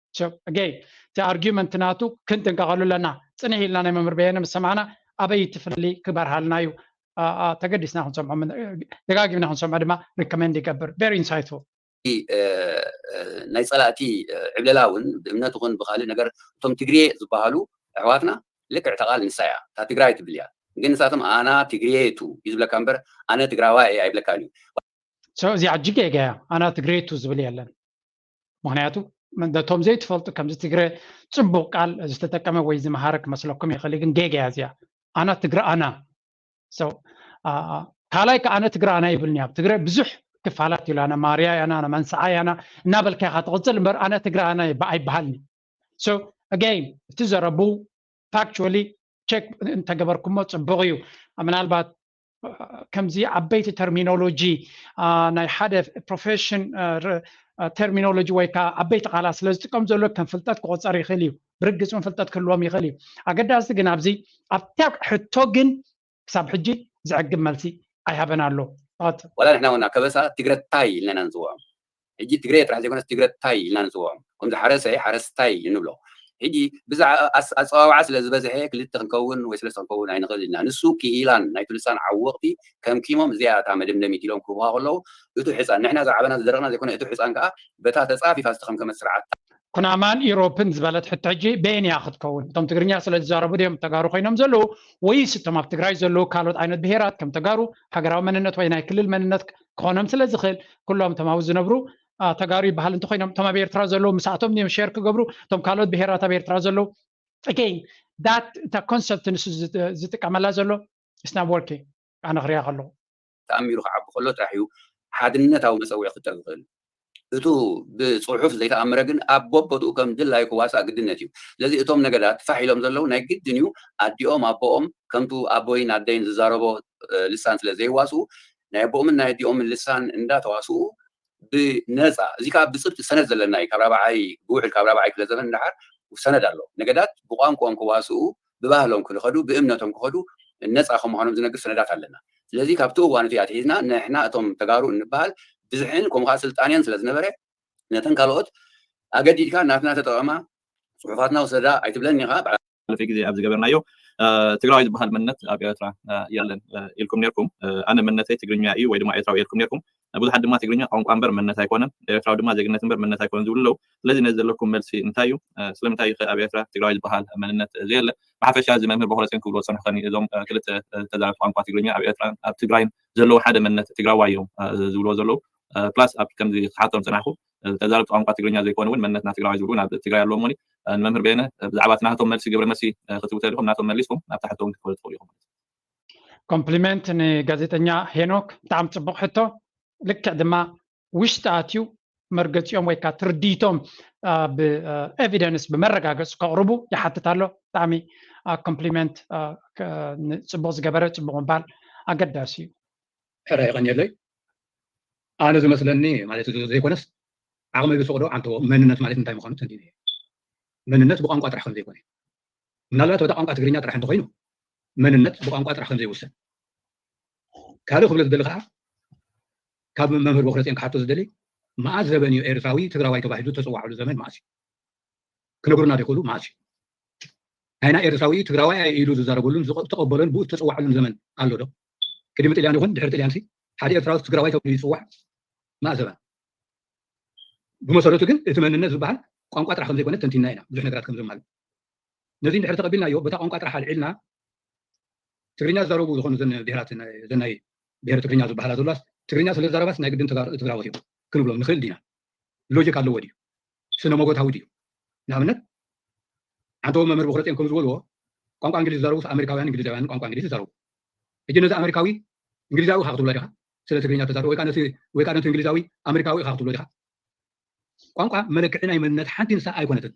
ገይ እቲ ኣርጊመንት ናቱ ክንጥንቀቐሉ ኣለና። ፅንሕ ኢልና ናይ መምህር በየነ ምስ ሰማዕና ኣበይ ትፍሊ ክበርሃልና እዩ። ተገዲስና ክንሰምዖ ደጋጊምና ክንሰምዖ ድማ ሪኮመንድ ይገብር። Very insightful። እ፣ እ፣ ናይ ጸላእቲ፣ እ፣ ዕብለላ እውን ብእምነት ይኹን ብኻልእ ነገር እቶም ትግሬ ዝበሃሉ ኣሕዋትና ልክዕ እታ ቃል ንሳ እያ። እታ ትግራይ ትብል እያ። ግን ንሳቶም ኣና ትግሬ ቱ እዩ ዝብለካ እምበር ኣነ ትግራዋይ እየ ኣይብለካን እዩ። So እዚኣ እጅግ ጌጋ እያ። ኣና ትግሬ ቱ ዝብል የለን። ምክንያቱ ነቶም ዘይትፈልጡ ከምዚ ትግረ ጽቡቕ ቃል ዝተጠቀመ ወይ ዝመሃረ ክመስለኩም ይኽእል እዩ፣ ግን ጌጋ እያ እዚኣ። ኣና ትግረ ኣና። So፣ አ፣ አ፣ ካልኣይ ከ ኣነ ትግረ ኣና ይብልኒ። ኣብ ትግረ ብዙሕ ክፋላት እዩ። ኣነ ማርያ ኣና፣ ኣነ መንስዓይ ኣና እናበልካ ኢኻ ትቕጽል እምበር ኣነ ትግረ ኣና ይባ-፣ ኣይበሃልኒ። So again እቲ ዘረቡ factually check እንተገበርኩሞ ጽቡቕ እዩ። ምናልባት ከምዚ ዓበይቲ ተርሚኖሎጂ፣ አ፣ ናይ ሓደ ፕሮፌሽን፣ አ፣ ር-፣ አ፣ ተርሚኖሎጂ ወይ ከዓ ዓበይቲ ቃላት ስለ ዝጥቀም ዘሎ ከም ፍልጠት ክቆጸር ይኽእል እዩ። ብርግጽ እውን ፍልጠት ክህልዎም ይኽእል እዩ። ኣገዳሲ ግን ኣብዚ ኣብታ ሕቶ ግን ክሳብ ሕጂ ዘዕግብ መልሲ ኣይሃበን ኣሎ። ኦት። ዋላ ንሕና እውን ኣብ ከበሳ ትግረታይ ኢልና ኢና ንፅውዖም። ሕጂ ትግረ ጥራሕ ዘይኮነስ ትግረታይ ኢልና ንፅውዖም። ከምዚ ሓረሰ ሓረስታይ ንብሎ። ሕጂ ብዛዕ ኣስ-፣ ኣፀዋውዓ ስለ ዝበዝሐ ክልተ ክንከውን ወይ ሰለስተ ክንከውን ኣይንኽእል ኢና። ንሱ ክኢላን ናይቲ ልሳን ዓወቕቲ ከምኪሞም እዚኣ እታ መደምደሚት ኢሎም ክህቡኻ ከለዉ፣ እቱ ሕፃን፣ ንሕና ዝዓበና ዝደረቕና ዘይኮነ፣ እቱ ሕፃን ከዓ በታ ተፃፊፋ ዝተኸምከመት ስርዓት። ኩናማን ኢሮፕን ዝበለት ሕቶ ሕጂ በየን እያ ክትከውን? እቶም ትግርኛ ስለ ዝዛረቡ ድዮም ተጋሩ ኮይኖም ዘለዉ፣ ወይስ እቶም ኣብ ትግራይ ዘለዉ ካልኦት ዓይነት ብሄራት ከም ተጋሩ ሃገራዊ መንነት ወይ ናይ ክልል መንነት ክኾኖም ስለ ዝኽእል፣ ኩሎም እቶም ኣብኡ ዝነብሩ፣ አ፣ ተጋሩ ይበሃል እንተኾይኖም፣ እቶም ኣብ ኤርትራ ዘለዉ ምስኣቶም ድዮም ሼር ክገብሩ? እቶም ካልኦት ብሄራት ኣብ ኤርትራ ዘለዉ? Again, that፣ እታ ኮንሰፕት ንሱ ዝጥ-፣ ዝጥቀመላ ዘሎ፣ it's not working። ኣነ ክሪኣ ከለኹ። ተኣሚሩ ክዓቢ ከሎ ጥራሕ እዩ ሓድነታዊ መጸውዒ ክፍጠር ዝኽእል። እቱ ብጽሑፍ ዘይተኣመረ ግን ኣብ ቦቦትኡ ከም ድላዩ ክዋሳእ ግድነት እዩ። ስለዚ እቶም ነገዳት ፋሕ ኢሎም ዘለዉ ናይ ግድን እዩ ኣዲኦም ኣቦኦም ከምቱ ኣቦይን ኣደይን ዝዛረቦ፣ እ፣ ልሳን ስለ ዘይዋስኡ ናይ ኣቦኦምን ናይ ኣዲኦምን ልሳን እንዳተዋስኡ ብነጻ፣ እዚ ከዓ ብጽብቲ ሰነድ ዘለና እዩ። ካብ ራብዓይ ብውሕድ ካብ ራብዓይ ክፍለ ዘመን እንዳሓር ሰነድ ኣሎ። ነገዳት ብቋንቋኦም ክዋስኡ፣ ብባህሎም ክኸዱ፣ ብእምነቶም ክኸዱ ነጻ ከም ምዃኖም ዝነግር ሰነዳት ኣለና። ስለዚ ካብቲ እዋን እቲ ኣትሒዝና ንሕና እቶም ተጋሩ እንበሃል ብዝሕን ከምኡ ከዓ ስልጣንያን ስለ ዝነበረ ነተን ካልኦት ኣገዲድካ ናትና ተጠቐማ፣ ጽሑፋትና ውሰዳ ኣይትብለኒ ኢኻ። ባዕላ ዝሓለፈ ግዜ ኣብ ዝገበርናዮ፣ እ፣ ትግራዋይ ዝበሃል መንነት ኣብ ኤርትራ፣ እ፣ የለን፣ እ፣ ኢልኩም ኔርኩም። እ፣ ኣነ መንነተይ ትግርኛ እዩ ወይ ድማ ኤርትራዊ ኢልኩም ኔርኩም። ብዙሓት ድማ ትግርኛ ቋንቋ እምበር መንነት ኣይኮነን፣ ኤርትራዊ ድማ ዜግነት እምበር መንነት ኣይኮነን ዝብሉ ኣለዉ። ስለዚ ነዚ ዘለኩም መልሲ እንታይ እዩ? እ፣ ስለምንታይ እዩ ከ ኣብ ኤርትራ ትግራዋይ ዝበሃል መንነት ዘየለ? ብሓፈሻ እዚ መምህር ቦኽረጽዮን ክብልዎ ዝጸንሑ ከኒ እዞም፣ እ፣ ክልተ፣ እ፣ ተዛረብቲ ቋንቋ ትግርኛ ኣብ ኤርትራን ኣብ ትግራይን ዘለዉ ሓደ መንነት ትግራዋይ እዮም፣ እ፣ ዝብልዎ ዘለዉ። እ፣ ፕላስ ኣብ ከምዚ ክሓቶም ዝጸናሕኩ፣ እ፣ ተዛረብቲ ቋንቋ ትግርኛ ዘይኮኑ እውን መንነትና ትግራዋይ ዝብሉ እውን ኣብ ትግራይ ኣለዉ እሞኒ፣ እ፣ ንመምህር በየነ፣ እ፣ ብዛዕባ እቲ ናቶም መልሲ ግብረ መልሲ፣ እ፣ ክትህቡ ተደሊኹም ናቶም መሊስኩም ናብታ ሕቶ እውን ክትከዱ ትኽእሉ ኢኹም። ኮምፕሊመንት ንጋዜጠኛ ሄኖክ፣ ብጣዕሚ ጽቡቕ ሕቶ። ልክዕ ድማ ውሽጢ ኣትዩ መርገጺኦም ወይ ከዓ ትርዲቶም፣ አ፣ ብ-፣ አ፣ ኤቪደንስ ብመረጋገጺ ከቕርቡ ይሓትት ኣሎ። ብጣዕሚ፣ አ፣ ኮምፕሊመንት፣ አ፣ ከ-፣ ን-፣ ጽቡቕ ዝገበረ ጽቡቕ ምባል ኣገዳሲ እዩ። ሕራይ የቐንየለይ። ኣነ ዝመስለኒ ማለት እዚ ዘይኮነስ ዓቕመይ ዝፈቕዶ ኣንተ መንነት ማለት እንታይ ምዃኑ ተንቲነ እየ። መንነት ብቋንቋ ጥራሕ ከም ዘይኮነ፣ ምናልባት ወደ ቋንቋ ትግርኛ ጥራሕ እንተኾይኑ መንነት ብቋንቋ ጥራሕ ከም ዘይውሰን። ካልእ ክብሎ ዝደሊ ከዓ ካብ መምህር ቦኽረፅዮን ክሓቶ ዝደሊ መዓዝ ዘበን እዩ ኤርትራዊ ትግራዋይ ተባሂሉ ተፅዋዕሉ ዘመን መዓዝ እዩ? ክነግሩና ዶ ይኽእሉ? መዓዝ እዩ? ናይና ኤርትራዊ ትግራዋይ ኢሉ ዝዛረበሉን ዝቐ-፣ ዝተቐበሎን ብኡ ዝተፅዋዕሉን ዘመን ኣሎ ዶ? ቅድሚ ጥልያን ይኹን ድሕሪ ጥልያን ሲ ሓደ ኤርትራዊ ትግራዋይ ተባሂሉ ይፅዋዕ መዓዝ ዘበን? ብመሰረቱ ግን እቲ መንነት ዝበሃል ቋንቋ ጥራሕ ከም ዘይኮነ ተንቲና ኢና፣ ብዙሕ ነገራት ከም ዘማልእ። ነዚ እንድሕር ተቐቢልናዮ፣ በታ ቋንቋ ጥራሕ ኣልዒልና፣ ትግርኛ ዝዛረቡ ዝኾኑ ዘን ብሄራት ናይ፣ ዘን ናይ ብሄረ ትግርኛ ዝበሃላ ዘለዋስ፣ ትግርኛ ስለ ዝዛረባስ ናይ ግድን ተጋሩ-፣ ትግራዎት እዮም ክንብሎም ንኽእል ዲና? ሎጂክ ኣለዎ ድዩ? ስነ መጎታዊ ድዩ? ንኣብነት፣ ሓንቲ መምህር ብኽረፅን ከም ዝበልዎ፣ ቋንቋ እንግሊዝ ዝዛረቡስ ኣሜሪካውያን እንግሊዛውያን ቋንቋ እንግሊዝ ይዛረቡ። ሕጂ ነዚ ኣሜሪካዊ እንግሊዛዊ ኢኻ ክትብሎ ዲኻ? ስለ ትግርኛ ተዛረቡ ወይ ከዓ ነቲ፣ ወይ ከዓ ነቲ እንግሊዛዊ ኣሜሪካዊ ኢኻ ክትብሎ ዲኻ? ቋንቋ መለክዒ ናይ መንነት ሓንቲ ንሳ ኣይኮነትን።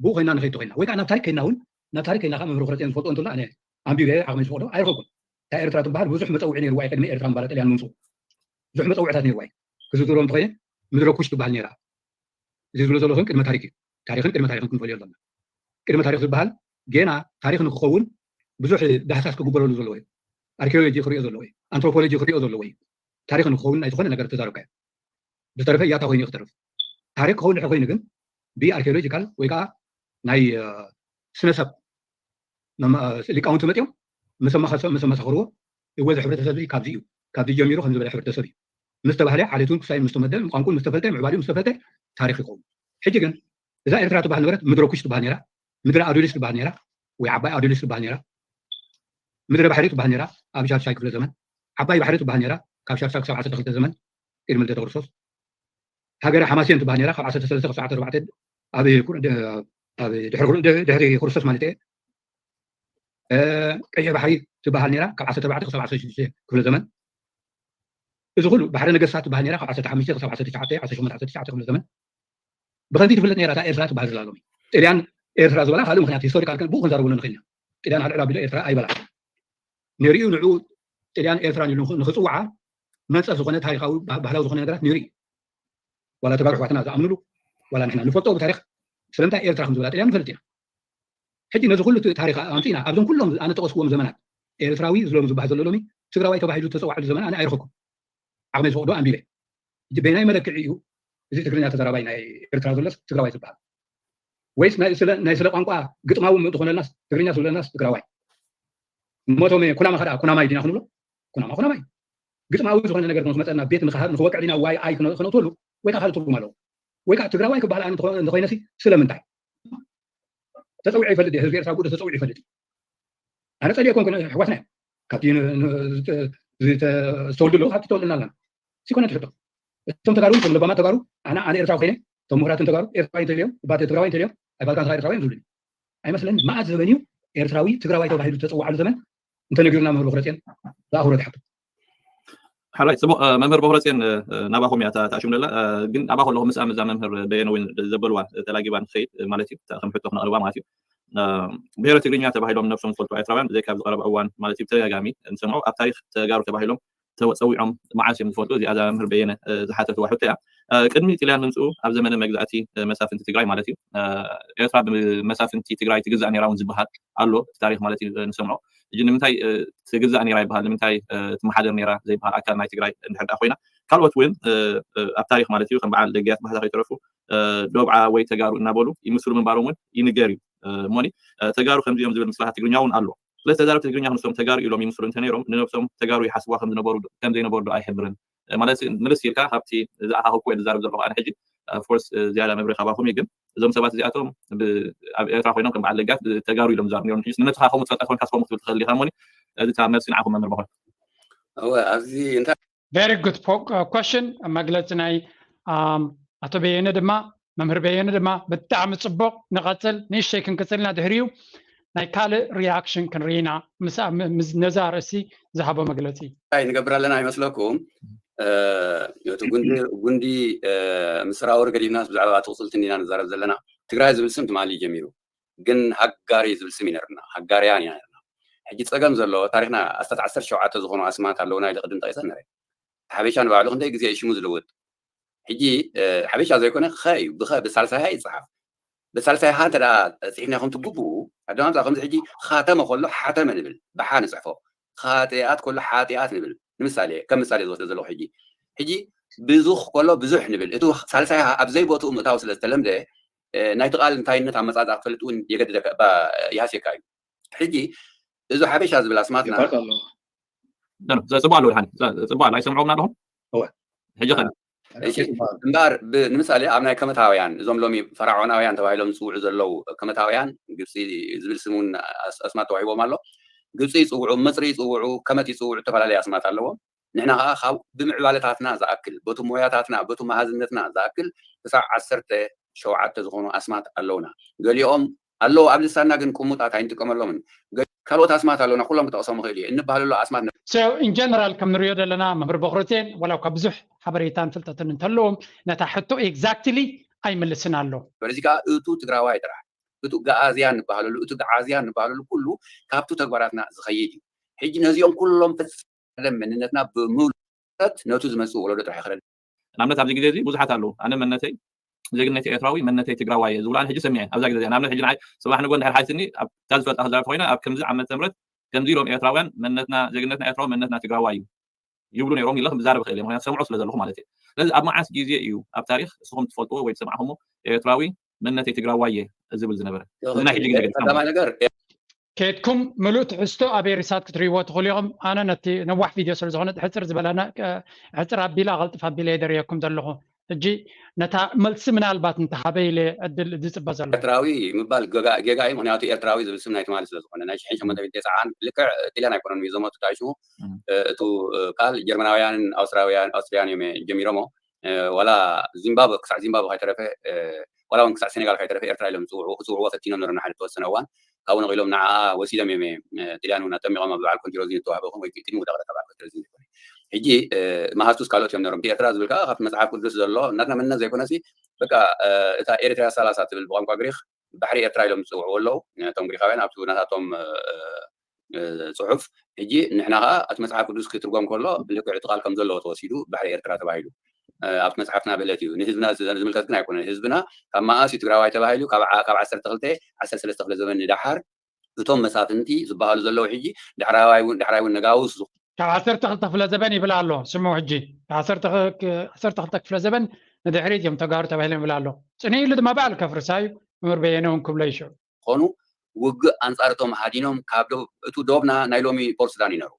ብኡ ኮይና ንኸይድ ኮይና። ወይ ከዓ ናብ ታሪክ ከይድና እውን፣ ናብ ታሪክ ከይድና ከዓ መምህር ብኽረፅን ዝፈልጦ እንተሎ ኣነ ኣንቢበ ዓቕመይ ዝፈቕዶ ኣይረኸብኩን። እታ ኤርትራ ትበሃል ብዙሕ መጸውዒ ነይርዋ እዩ ቅድሚ ኤርትራ ምባል ጥልያን ምምፅኡ። ብዙሕ መጸውዕታት ነይርዋ እዩ። ክዝርዝሮም እንተኾይነ ምድረ ኩሽ ትበሃል ነይራ። እዚ ዝብሎ ዘለኹ ግን ቅድመ ታሪክ እዩ። ታሪኽን ቅድመ ታሪኽን ክንፈልዮ ኣለና። ቅድመ ታሪኽ ዝበሃል ጌና ታሪኽ ንክኸውን ብዙሕ ዳህሳስ ክግበረሉ ዘለዎ እዩ። ኣርኪኦሎጂ ክሪኦ ዘለዎ እዩ። ኣንትሮፖሎጂ ክሪኦ ዘለዎ እዩ። ታሪኽ ንክኸውን ናይ ዝኾነ ነገር ተዛረብካዮ። ብዝተረፈ ያታ ኮይኑ እዩ ክተርፍ። ታሪኽ ክኸውን ድሕር ኮይኑ ግን ብኣርኪኦሎጂካል ወይ ከዓ ናይ፣ እ፣ ስነሰብ መማ-፣ ሊቃውንቲ መፅዮም ምስ ኣማኸሰ-፣ ምስ ኣመሳኸርዎ፣ እወ፣ እዚ ሕብረተሰብ እዚ ካብዚ እዩ፣ ካብዚ ጀሚሩ ከምዚ ዝበለ ሕብረተሰብ እዩ። ምስ ተባህለ ዓሌቱን ክሳይ ምስ ተመደ ቋንቁን ምስ ተፈልጠ ምዕባሊኡ ምስ ተፈልጠ ታሪኽ ይኸውን። ሕጂ ግን እዛ ኤርትራ ትበሃል ነበረት ምድረ ኩሽ ትበሃል ነራ፣ ምድረ ኣዱሊስ ትበሃል ነራ፣ ወይ ዓባይ ኣዱሊስ ትበሃል ነራ። ምድረ ባሕሪ ትበሃል ነራ ኣብ ሻድሻይ ክፍለ ዘመን። ዓባይ ባሕሪ ትበሃል ነራ ካብ ሻድሻይ ክሳብ ዓሰርተ ክልተ ዘመን ቅድሚ ልደተ ክርስቶስ። ሃገረ ሓማሴን ትበሃል ነራ ካብ ዓሰርተ ሰለስተ ክሳብ ዓሰርተ ኣርባዕተ ኣብ ድሕሪ ክርስቶስ ማለት እየ። ቀይሕ ባሕሪ ትበሃል ነራ ካብ ዓሰርተ ኣርባዕተ ክሳብ ዓሰርተ ሽዱሽተ ክፍለ ዘመን። እዚ ኩሉ ባሕሪ ነገስታት ትበሃል ነራ ካብ ዓሰርተ ሓሙሽተ ክሳብ ዓሰርተ ትሽዓተ ዓሰርተ ሸሞንተ ዓሰርተ ትሽዓተ ክፍለ ዘመን። ብኸምዚ ትፍለጥ ነራ እታ ኤርትራ ትበሃል ዘላ ሎሚ። ጥልያን ኤርትራ ዝበላ ካልእ ምኽንያት ሂስቶሪካል ግን ብኡ ክንዛረበሉ ንኽእል ኢና። ጥልያን ኣብ ልዕሊ ኣቢሎ ኤርትራ ኣይበላን። ነሪኡ ንዕኡ ጥልያን ኤርትራን ኢሉ ንኽፅውዓ መንፀፍ ዝኾነ ታሪካዊ ባህላዊ ዝኾነ ነገራት ነሪኡ ዋላ ተጋሩ ኣሕዋትና ዝኣምኑሉ ዋላ ንሕና ንፈልጦ ብታሪክ ስለምንታይ ኤርትራ ከም ዝበላ ጥልያን ንፈልጥ ኢና። ሕጂ ነዚ ኩሉ ታሪክ ኣምፂእና ኣብዞም ኩሎም ኣነ ጠቀስክዎም ዘመናት ኤርትራዊ ዝሎም ዝበሃል ዘሎ ሎሚ ትግራዋይ ተባሂሉ ተፀዋዕሉ ዘመን ኣነ ኣይረኸኩም። ዓቕመይ ዝፈቅዶ ኣንቢበ። ሕጂ በየናይ መለክዒ እዩ እዚ ትግርኛ ተዛራባይ ናይ ኤርትራ ዘሎስ ትግራዋይ ዝበሃል? ወይስ ናይ ስለ ቋንቋ ግጥማዊ ምእንቲ ኮነልናስ ትግርኛ ዝብለናስ ትግራዋይ? እሞቶም ኩናማ ከኣ ኩናማይ ዲና ክንብሎ? ኩናማ ኩናማይ። ግጥማዊ ዝኾነ ነገር ንክመፀና ቤት ንክወቅዕ ዲና ዋይ ኣይ ክነእትወሉ ወይ ከዓ ካልእ ትርጉም ኣለዎ። ወይ ከዓ ትግራዋይ ክበሃል ኣነ እንተኾይነሲ ስለምንታይ ተፀዊዑ ይፈልጥ ህዝቢ ኤርትራ ጉዶ ተፀዊዑ ይፈልጥ። ኣነ ፀሊኦ ኮንኩ ኣሕዋትና እዮም ካብቲ ዝተወልዱ ኣለዉ ካብቲ ተወልድና ኣለና ሲኮነ ትሕቶ እቶም ተጋሩ እቶም ለባማ ተጋሩ ኣነ ኣነ ኤርትራዊ ኮይነ እቶም ምሁራትን ተጋሩ ኤርትራዊ እንተልዮም ባት ትግራዋይ እንተልዮም ኣይባልካን ስኻ ኤርትራዊ እዮም ዝብሉኒ። ኣይመስለኒ መዓት ዘበን እዩ ኤርትራዊ ትግራዋይ ተባሂሉ ተፀዋዕሉ ዘመን እንተነጊሩና መምህር በክረፅዮን ዝኣኽብሮ ትሓቶ። ሓራይ ፅቡቅ መምህር በክረፅዮን ናባኹም እያ ታሽም ደላ ግን ኣባኹ ኣለኹ ምስ ኣምዛ መምህር በየነ እውን ዘበልዋ ተላጊባ ንክኸይድ ማለት እዩ ከም ሕቶ ክነቅርባ ማለት እዩ። ብሄረ ትግርኛ ተባሂሎም ነብሶም ዝፈልጡ ኤርትራውያን ብዘይካ ኣብዚ ቀረባ እዋን ማለት እዩ ብተደጋጋሚ ንሰምዖ ኣብ ታሪክ ተጋሩ ተባሂሎም ተፀዊዖም መዓስ እዮም ዝፈልጡ እዚኣ እዛ መምህር በየነ ዝሓተትዋ ሕቶ እያ። ቅድሚ ጥልያን ምምፅኡ ኣብ ዘመነ መግዛእቲ መሳፍንቲ ትግራይ ማለት እዩ ኤርትራ ብመሳፍንቲ ትግራይ ትግዛእ ነራ እውን ዝበሃል ኣሎ እቲ ታሪክ ማለት እዩ ንሰምዖ። ሕጂ ንምንታይ ትግዛእ ነራ ይበሃል ንምንታይ ትመሓደር ነራ ዘይበሃል ኣካል ናይ ትግራይ እንድሕር ኮይና ካልኦት እውን ኣብ ታሪክ ማለት እዩ ከም በዓል ደግያት ባህታ ከይተረፉ ዶብዓ ወይ ተጋሩ እናበሉ ይምስሉ ምንባሮም እውን ይንገር እዩ። እሞኒ ተጋሩ ከምዚኦም ዝብል ምስላታት ትግርኛ እውን ኣሎ። ስለዚ ተዛረብቲ ትግርኛ ክንሶም ተጋሩ ኢሎም ይምስሉ እንተነይሮም ንነብሶም ተጋሩ ይሓስብዋ ከምዝነበሩ ከምዘይነበሩ ዶ ኣይሕብርን? ማለት ምልስ ኢልካ ካብቲ ዝኣኻኸብኩ ወይ ዝዛረብ ዘለኹ ኣነ ሕጂ ኦፍኮርስ ዝያዳ መብሪ ካባኹም እዩ ግን እዞም ሰባት እዚኣቶም ኣብ ኤርትራ ኮይኖም ከም በዓል ለጋት ተጋሩ ኢሎም ዝዛረቡ ነሮም ሕጂ ንነትኻ ከምኡ ትፈልጣ ኮንካ ስኮም ክትብል ትኽእል ዲኻ እሞኒ እዚ እታ መልሲ ንዓኹም መምህር በኾል እወ ኣብዚ እንታይ very good question መግለፂ ናይ ኣቶ በየነ ድማ መምህር በየነ ድማ ብጣዕሚ ፅቡቅ ንቀፅል ንእሽተይ ክንቅፅልና ድሕሪኡ ናይ ካልእ reaction ክንርኢ ኢና ነዛ ርእሲ ዝሃቦ መግለፂ እንታይ ንገብር ኣለና ይመስለኩም እቲ ጉንዲ ምስራውር ገዲፍና ብዛዕባ ትቕፅልቲ እንዲና ንዛረብ ዘለና ትግራይ ዝብል ስም ትማሊ ጀሚሩ ግን ሃጋሪ ዝብል ስም ይነርና ሃጋርያን ኢና ነርና ሕጂ ፀገም ዘሎ ታሪክና ኣስታት ዓሰርተ ሸውዓተ ዝኾኑ ኣስማት ኣለውና ኢለ ቅድም ጠቂሰ ነረ ሓበሻ ንባዕሉ ክንደይ ግዜ እዩ ሽሙ ዝልውጥ ሕጂ ሓበሻ ዘይኮነ ኸ እዩ ብኸ ብሳልሳይ ሃ ይፅሓፍ ብሳልሳይ ሃ እንተ ፅሒፍና ከም ትግብኡ ኣደማምፃ ከምዚ ሕጂ ኻተመ ከሎ ሓተመ ንብል ብሓ ንፅሕፎ ኻጢኣት ከሎ ሓጢኣት ንብል ንምሳሌ ከም ምሳሌ ዝወስደ ዘለኹ ሕጂ ሕጂ ብዙኽ ከሎ ብዙሕ ንብል እቲ ሳልሳይ ሃ ኣብ ዘይቦትኡ ምእታው ስለ ዝተለምደ ናይቲ ቃል እንታይነት ኣመፃፅኣ ክፈልጥ እውን የገድደካ ይሃስየካ እዩ ሕጂ እዚ ሓበሻ ዝብል ኣስማትና ፅቡቅ ኣሎ ድሓን ፅቡቅ ኣሎ ኣይሰምዖምና ኣለኹም ሕጂ ከ እምበኣር ንምሳሌ ኣብ ናይ ከመታውያን እዞም ሎሚ ፈራዖናውያን ተባሂሎም ዝፅውዑ ዘለዉ ከመታውያን ግብፂ ዝብል ስም እውን ኣስማት ተዋሂቦም ኣሎ ግብፂ ይፅውዑ መፅሪ ይፅውዑ ከመት ይፅውዑ ዝተፈላለዩ ኣስማት ኣለዎም ንሕና ከዓ ካብ ብምዕባለታትና ዝኣክል በቲ ሞያታትና በቲ መሃዝነትና ዝኣክል ክሳብ ዓሰርተ ሸውዓተ ዝኾኑ ኣስማት ኣለውና ገሊኦም ኣለዉ ኣብ ልሳንና ግን ቅሙጣት ኣይንጥቀመሎምን ካልኦት ኣስማት ኣለውና ኩሎም ክጠቕሶም ይኽእል እየ እንበሃለሉ ኣስማት in general ከም ንሪኦ ዘለና መምህር በክሮቴን ዋላ እኳ ብዙሕ ሓበሬታን ፍልጠትን እንተለዎም ነታ ሕቶ exactly ኣይምልስን ኣሎ በዚ ከዓ እቱ ትግራዋይ ጥራሕ እቱ ገኣዝያ ንበሃለሉ እቱ ገዓዝያ ንበሃለሉ ኩሉ ካብቱ ተግባራትና ዝኸይድ እዩ ሕጂ ነዚኦም ኩሎም ፍፀም መንነትና ብምሉእ ነቱ ዝመፅእ ወለዶ ጥራሕ ይኽረድ ንኣብነት ኣብዚ ግዜ እዚ ብዙሓት ኣለዉ ኣነ መንነተይ ዜግነተይ ኤርትራዊ መንነተይ ትግራዋይ እየ ዝብሉ ኣነ ሕጂ ሰሚዐ ኣብዛ ግዜ እዚኣ ንኣብነት ሕጂ ንዓይ ፅባሕ ንጎ እንድሕር ሓይስኒ እታ ዝፈልጣ ክዛረብ ኮይነ ኣብ ከምዚ ዓመተ ምህረት ከምዚ ኢሎም ኤርትራውያን መንነትና ዜግነትና ኤርትራዊ መንነትና ትግራዋይ እዩ ይብሉ ነይሮም ኢለ ክዛረብ ክእል እየ ምክንያቱ ሰምዖ ስለ ዘለኹ ማለት እዩ ስለዚ ኣብ መዓስ ግዜ እዩ ኣብ ታሪክ እስኹም ትፈልጥዎ ወይ ዝሰማዕኹሞ ኤርትራዊ መንነተይ ትግራዋይ እየ ዝብል ዝነበረ እዚ ናይ ሕጂ ግዜ ግን ቀዳማይ ነገር ከድኩም ምሉእ ትሕዝቶ ኣብ ኤሪሳት ክትርእይዎ ትኽእሉ ኢኹም። ኣነ ነቲ ነዋሕ ቪድዮ ስለ ዝኾነ ሕፅር ዝበለና ሕፅር ኣቢላ ቐልጥፍ ኣቢለ የደርየኩም ዘለኹ። ሕጂ ነታ መልሲ ምናልባት እንተሃበ ኢለ ዕድል ዝፅበ ዘሎ። ኤርትራዊ ምባል ጌጋ እዩ። ምክንያቱ ኤርትራዊ ዝብል ስም ናይ ትማሊ ስለ ዝኾነ ናይ ሽሕን ሸሞንተ ሚእትን ተስዓን ልክዕ ጥልያን ኣይኮነን እዩ ዘመቱ ታይሹ እቱ ካል ጀርመናውያንን ኣውስትራውያን ኣውስትሪያን እዮም ጀሚሮሞ። ዋላ ዚምባብወ ክሳዕ ዚምባብወ ካይተረፈ ዋላ እውን ክሳዕ ሴኔጋል ካይተረፈ ኤርትራ ኢሎም ዝፅውዑ ክፅውዕዎ ፈቲኖም ነሮም ንሓደ ተወሰነ እዋን ካብኡ ነቒሎም ንዓኣ ወሲዶም እዮም ጥልያን እውን ኣጠሚቖም ኣብ በዓል ኮንቲሮዚ ንተዋህበኹም ወይ ቅድሚ ውዳቕረ ካብ በዓል ኮንቲሮዚ ዘይኮነ ሕጂ መሃዝቱስ ካልኦት እዮም ነሮም። ኤርትራ ዝብል ከዓ ካብቲ መፅሓፍ ቅዱስ ዘሎ እናትና መንነት ዘይኮነሲ በቃ እታ ኤርትራ ሰላሳ ትብል ብቋንቋ ግሪክ ባሕሪ ኤርትራ ኢሎም ዝፅውዕዎ ኣለዉ። እቶም ግሪካውያን ኣብቲ ናታቶም ፅሑፍ ሕጂ ንሕና ከዓ እቲ መፅሓፍ ቅዱስ ክትርጎም ከሎ ልክዕ እቲ ቃል ከም ዘለዎ ተወሲዱ ባሕሪ ኤርትራ ተባሂሉ ኣብቲ መፅሓፍና ብእለት እዩ። ንህዝብና ዝምልከት ግን ኣይኮነን። ህዝብና ካብ መኣስ እዩ ትግራዋይ ተባሂሉ ካብ ዓሰርተ ክልተ ዓሰርተ ሰለስተ ክፍለ ዘመን ንደሓር እቶም መሳፍንቲ ዝበሃሉ ዘለዉ ሕጂ ዳሕራዋይ እውን ዳሕራይ እውን ነጋውስ ካብ ዓሰርተ ክልተ ክፍለ ዘበን ይብል ኣሎ። ስሙ ሕጂ ዓሰርተ ክልተ ክፍለ ዘበን ንድሕሪት እዮም ተጋሩ ተባሂሎም ይብል ኣሎ። ፅንዕ ኢሉ ድማ በዓል ከፍርሳ እዩ። ምር በየነ እውን ክብሎ ይሽዑ ዝኾኑ ውግእ ኣንፃር እቶም ሃዲኖም ካብ ዶብ እቱ ዶብና ናይ ሎሚ ፖርት ሱዳን ይነሩ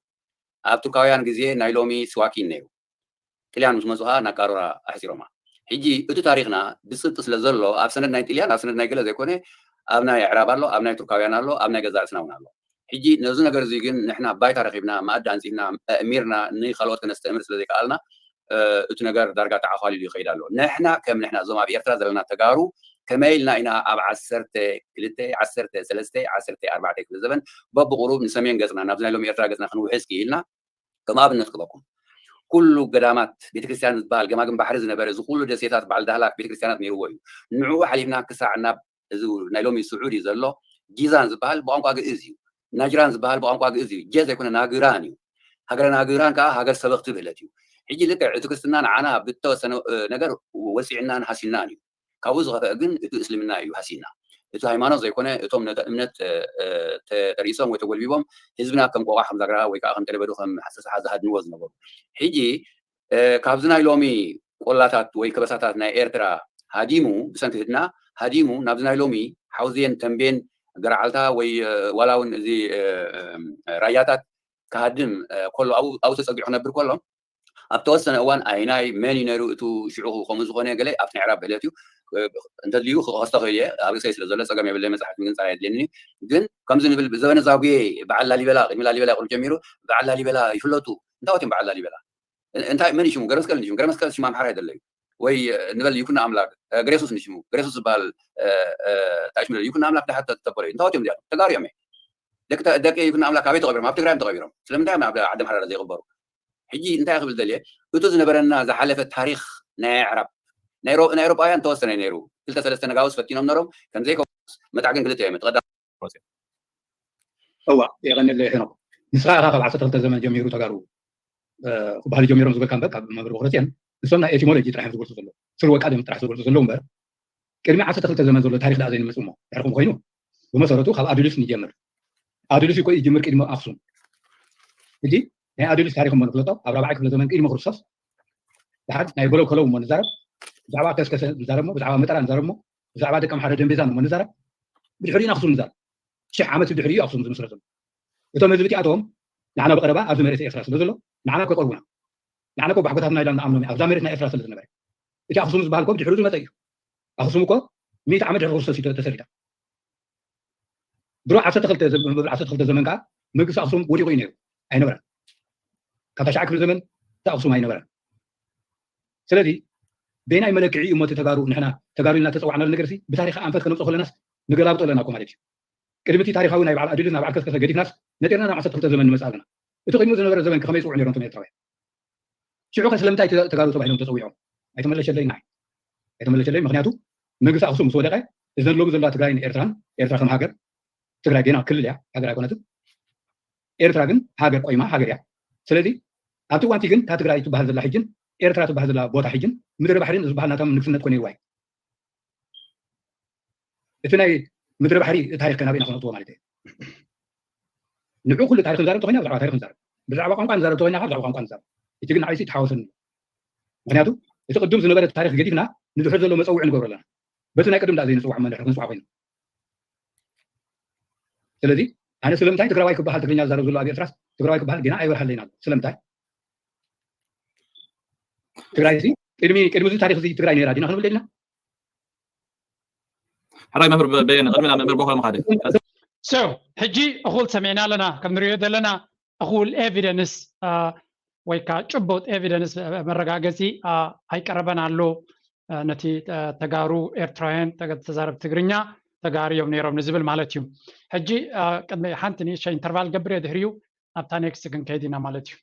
ኣብ ቱርካውያን ግዜ ናይ ሎሚ ስዋኪን ነይሩ። ጥልያን ምስ መፁ ከዓ ናብ ቃሮራ ኣሕፂሮማ። ሕጂ እቲ ታሪክና ብፅብጢ ስለ ዘሎ ኣብ ሰነድ ናይ ጥልያን ኣብ ሰነድ ናይ ገለ ዘይኮነ ኣብ ናይ ኣዕራብ ኣሎ፣ ኣብ ናይ ቱርካውያን ኣሎ፣ ኣብ ናይ ገዛእ ርእስና እውን ኣሎ። ሕጂ ነዚ ነገር እዚ ግን ንሕና ባይታ ረኪብና መኣዲ ኣንፂፍና ኣእሚርና ንካልኦት ከነስተእምር ስለ ዘይከኣልና እቲ ነገር ዳርጋ ተዓኳሊሉ ይኸይድ ኣሎ። ንሕና ከም ንሕና እዞም ኣብ ኤርትራ ዘለና ተጋሩ ከመይ ኢልና ኢና ኣብ ዓሰርተ ክልተ ዓሰርተ ሰለስተ ዓሰርተ ኣርባዕተ ክፍለ ዘበን በብቁሩብ ንሰሜን ገፅና ናብዚ ናይ ሎሚ ኤርትራ ገፅና ክንውሕዝ ክኢልና ከም ኣብነት ክበኩም ኩሉ ገዳማት ቤተክርስትያን ዝበሃል ገማግም ባሕሪ ዝነበረ እዚ ኩሉ ደሴታት በዓል ዳህላክ ቤተክርስትያናት ነይርዎ እዩ። ንዕኡ ሓሊፍና ክሳዕ ናብ እዚ ናይ ሎሚ ስዑዲ ዘሎ ጂዛን ዝበሃል ብቋንቋ ግእዝ እዩ። ናጅራን ዝበሃል ብቋንቋ ግእዝ እዩ። ጀ ዘይኮነ ናግራን እዩ። ሃገረ ናግራን ከዓ ሃገር ሰበኽቲ ብህለት እዩ። ሕጂ ልክዕ እቲ ክርስትና ንዓና ብተወሰነ ነገር ወፂዕናን ሃሲናን እዩ። ካብኡ ዝኸፍአ ግን እቲ እስልምና እዩ ሃሲና። እቲ ሃይማኖት ዘይኮነ እቶም ነተ እምነት ተጠሪሶም ወይ ተጎልቢቦም ህዝብና ከም ቆቋ ከም ዛግራ ወይ ከዓ ከም ተለበዱ ከም ሓሰስሓ ዝሃድንዎ ዝነበሩ። ሕጂ ካብዚ ናይ ሎሚ ቆላታት ወይ ከበሳታት ናይ ኤርትራ ሃዲሙ ብሰንኪ ህድና ሃዲሙ ናብዚ ናይ ሎሚ ሓውዜን ተንቤን ገርዓልታ ወይ ዋላ እውን እዚ ራያታት ክሃድም ከሎ ኣብኡ ተፀጊዑ ክነብር ከሎ ኣብ ተወሰነ እዋን ኣይናይ መን እዩ ነይሩ እቱ ሽዑ ከምኡ ዝኾነ ገለ ኣብቲ ናይ ዕራብ ብህለት እዩ እንተድልዩ ክኸስቶ ክእል እየ ኣብ ርእሰይ ስለ ዘሎ ፀገም የብለይ መፅሓፍ ምግንፃር የድልየኒ ግን ከምዚ ንብል ዘበነ ዛጉየ በዓል ላሊበላ ቅድሚ ላሊበላ ይቕሩ ጀሚሩ በዓል ላሊበላ ይፍለጡ እንታወት እዮም በዓል ላሊበላ እንታይ መን ሽሙ ገረመስቀል ሽሙ ገረመስቀል ሽም ኣምሓራ ኣይደለዩ ወይ ንበል ይኩን ኣምላክ ግሬሱስ ንሽሙ ግሬሱስ ዝበሃል ታሽ ምድር ይኩን ኣምላክ ድሓር ተበሎ እንታይ ወትዮም ዚኣ ተጋሩ እዮም ደቂ ይኩን ኣምላክ ኣበይ ተቐቢሮም ኣብ ትግራይ ተቐቢሮም ስለምንታይ ኣብ ዓዲ ኣምሓራ ዘይቕበሩ ሕጂ እንታይ ክብል ደልየ እቱ ዝነበረና ዝሓለፈ ታሪክ ናይ ኣዕራብ ናይ ኤውሮጳውያን ተወሰነ ነይሩ ክልተ ሰለስተ ነጋውስ ፈቲኖም ነሮም ከምዘይከውስ መጣዕግን ክልተ እዮም ተቐዳ እዋ የቐንየለይ ሄኖክ ንስኻ ኢኻ ካብ ዓሰርተ ክልተ ዘመን ጀሚሩ ተጋሩ ክበሃሉ ጀሚሮም ዝበልካ እምበር ካብ መምህር ቦክረፅዮን ንሶም ናይ ኤቲሞሎጂ ጥራሕ እዮም ዝገልፁ ዘለዉ ስርወ ቀደም ጥራሕ ዝገልፁ ዘለዉ እምበር ቅድሚ ዓሰርተ ክልተ ዘመን ዘሎ ታሪክ ደኣ ዘይንመፅእ እሞ ድሕርኩም ኮይኑ ብመሰረቱ ካብ ኣዱሊስ ንጀምር ኣዱሊስ እኮ ይጅምር ቅድሚ ኣክሱም ሕጂ ናይ ኣዱሊስ ታሪክ እሞ ንፍለጦ ኣብ ራብዓይ ክፍለ ዘመን ቅድሚ ክርስቶስ ድሓር ናይ በለው ከለው እሞ ንዛረብ ብዛዕባ ከስከሰ ንዛረብ እሞ ብዛዕባ መጠራ ንዛረብ እሞ ብዛዕባ ደቂ ኣምሓረ ደንቤዛ እሞ ንዛረብ ብድሕሪኡ ኣክሱም ንዛረብ ሽሕ ዓመት ብድሕሪኡ ኣክሱም ዝምስረተሉ እቶም ህዝቢ እቲኣቶም ንዓና ብቐረባ ኣብዚ መሬት ኤርትራ ስለ ዘሎ ንዓና ከቐርቡና ንዓና እኮ ባሕጎታትና ኢልና ንኣምኖም ኣብዛ መሬት ናይ ኤርትራ ስለ ዝነበረ እቲ ኣክሱም ዝበሃል እኮ ብድሕሪኡ ዝመፀ እዩ ኣክሱም እኮ ሚእቲ ዓመት ድሕሪ ክርስቶስ እዩ ተሰሪታ ድሮ ዓሰርተ ክልተ ዓሰርተ ክልተ ዘመን ከዓ መንግስቲ ኣክሱም ወዲቑ እዩ ነይሩ ኣይነበረን ካብ ታሽዓ ክፍለ ዘመን ኣክሱም ኣይነበረን ስለዚ በየናይ መለክዒ እዩ እሞ እቲ ተጋሩ ንሕና ተጋሩ ኢልና ተፀዋዕናሉ ነገር ሲ ብታሪክ ኣንፈት ከነምፅኦ ከለናስ ንገላብጦ ኣለና እኮ ማለት እዩ ቅድሚ እቲ ታሪካዊ ናይ በዓል ኣዱሊስ ናብ ዓርከስከሰ ገዲፍናስ ነጢርና ናብ ዓሰርተ ክልተ ዘመን ንመፅእ ኣለና እቲ ቅድሚኡ ዝነበረ ዘመን ከመይ ይፅውዑ ነይሮም እቶም ኤርትራውያን ሽዑ ከ ስለምንታይ ተጋሩ ተባሂሎም ተፀዊዖም ኣይተመለሸለይ ናይ ኣይተመለሸለይ ምክንያቱ መንግስቲ ኣክሱም ምስ ወደቀ እዘን ሎሚ ዘለዋ ትግራይን ኤርትራን ኤርትራ ከም ሃገር ትግራይ ገና ክልል እያ ሃገር ኣይኮነትን ኤርትራ ግን ሃገር ቆይማ ሃገር እያ ስለዚ ኣብቲ እዋንቲ ግን እታ ትግራይ ትበሃል ዘላ ሕጅን ኤርትራ ትበሃል ዘላ ቦታ ሕጅን ምድሪ ባሕሪን ዝበሃል ናቶም ንግስነት ኮነ ይዋይ እቲ ናይ ምድሪ ባሕሪ ታሪክ ከናበ ኢና ክነእትዎ ማለት እዩ ንዑ ኩሉ ታሪክ ንዛረብ ተኮይና ብዛዕባ ታሪክ ንዛረብ ብዛዕባ ቋንቋ ንዛረብ ተኮይና ብዛዕባ ቋንቋ ንዛረብ እቲ ግን ንዓይሲ ተሓወሰኒ ምክንያቱ እቲ ቅድም ዝነበረ ታሪክ ገዲፍና ንድሕር ዘሎ መፀውዒ ንገብሮ ኣለና በቲ ናይ ቅድም ዳ ዘይንፅዋዕ መድሕር ክንፅዋዕ ኮይኑ ስለዚ ኣነ ስለምንታይ ትግራዋይ ክበሃል ትግርኛ ዝዛረብ ዘሎ ኣብ ኤርትራስ ትግራዋይ ክበሃል ግና ኣይበርሃለይን ኣሎ። ስለምንታይ? ትግራይ እዚ ቅድሚ ቅድሚ እዚ ታሪኽ እዚ ትግራይ ነይራ ዲና ክንብል ደሊና? ሕራይ መምህር በየነ፣ ቅድሚ ናብ መምህር ቦኸ ምኻደ። So ሕጂ እኹል ሰሚዕና ኣለና። ከም ንሪኦ ዘለና እኹል ኤቪደንስ ወይ ከዓ ጭቡጥ ኤቪደንስ መረጋገፂ ኣይቀረበን ኣሎ። ነቲ ተጋሩ ኤርትራውያን ተዛረብ ትግርኛ ተጋሩ እዮም ነይሮም ንዝብል ማለት እዩ። ሕጂ ቅድሚ ሓንቲ ንእሽተይ ኢንተርቫል ገብር እየ፣ ድሕሪኡ ኣብታ ኔክስት ክንከይድ ኢና ማለት እዩ።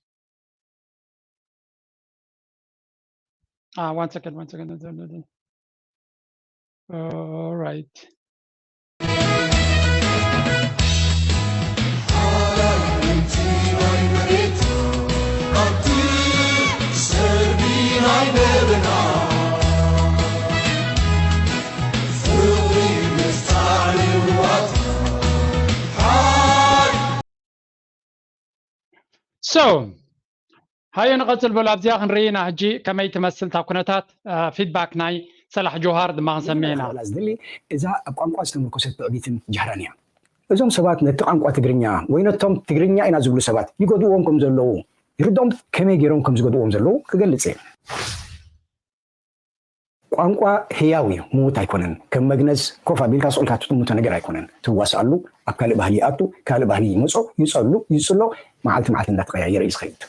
Ah, one second, one second. All right. So ሃዮ ንቐፅል በሉ። ኣብዚኣ ክንርኢ ኢና ሕጂ ከመይ ትመስል እታ ኩነታት። ፊድባክ ናይ ሰላሕ ጆሃር ድማ ክንሰምዕ ኢና። ዝደሊ እዛ ኣብ ቋንቋ ዝተመርኮሰት ትዕቢትን ጃህራን እያ። እዞም ሰባት ነቲ ቋንቋ ትግርኛ ወይ ነቶም ትግርኛ ኢና ዝብሉ ሰባት ይገድዎም ከም ዘለዉ ይርድኦም። ከመይ ገይሮም ከም ዝገድዎም ዘለዉ ክገልፅ እየ። ቋንቋ ህያው እዩ፣ ምዉት ኣይኮነን። ከም መግነዝ ኮፍ ኣቢልካ ስቕ ኢልካ ትጥምቶ ነገር ኣይኮነን። ትዋስኣሉ፣ ኣብ ካልእ ባህሊ ይኣቱ፣ ካልእ ባህሊ ይመጾ፣ ይጸሉ፣ ይጽሎ፣ መዓልቲ መዓልቲ እንዳተቐያየረ እዩ ዝኸይድ።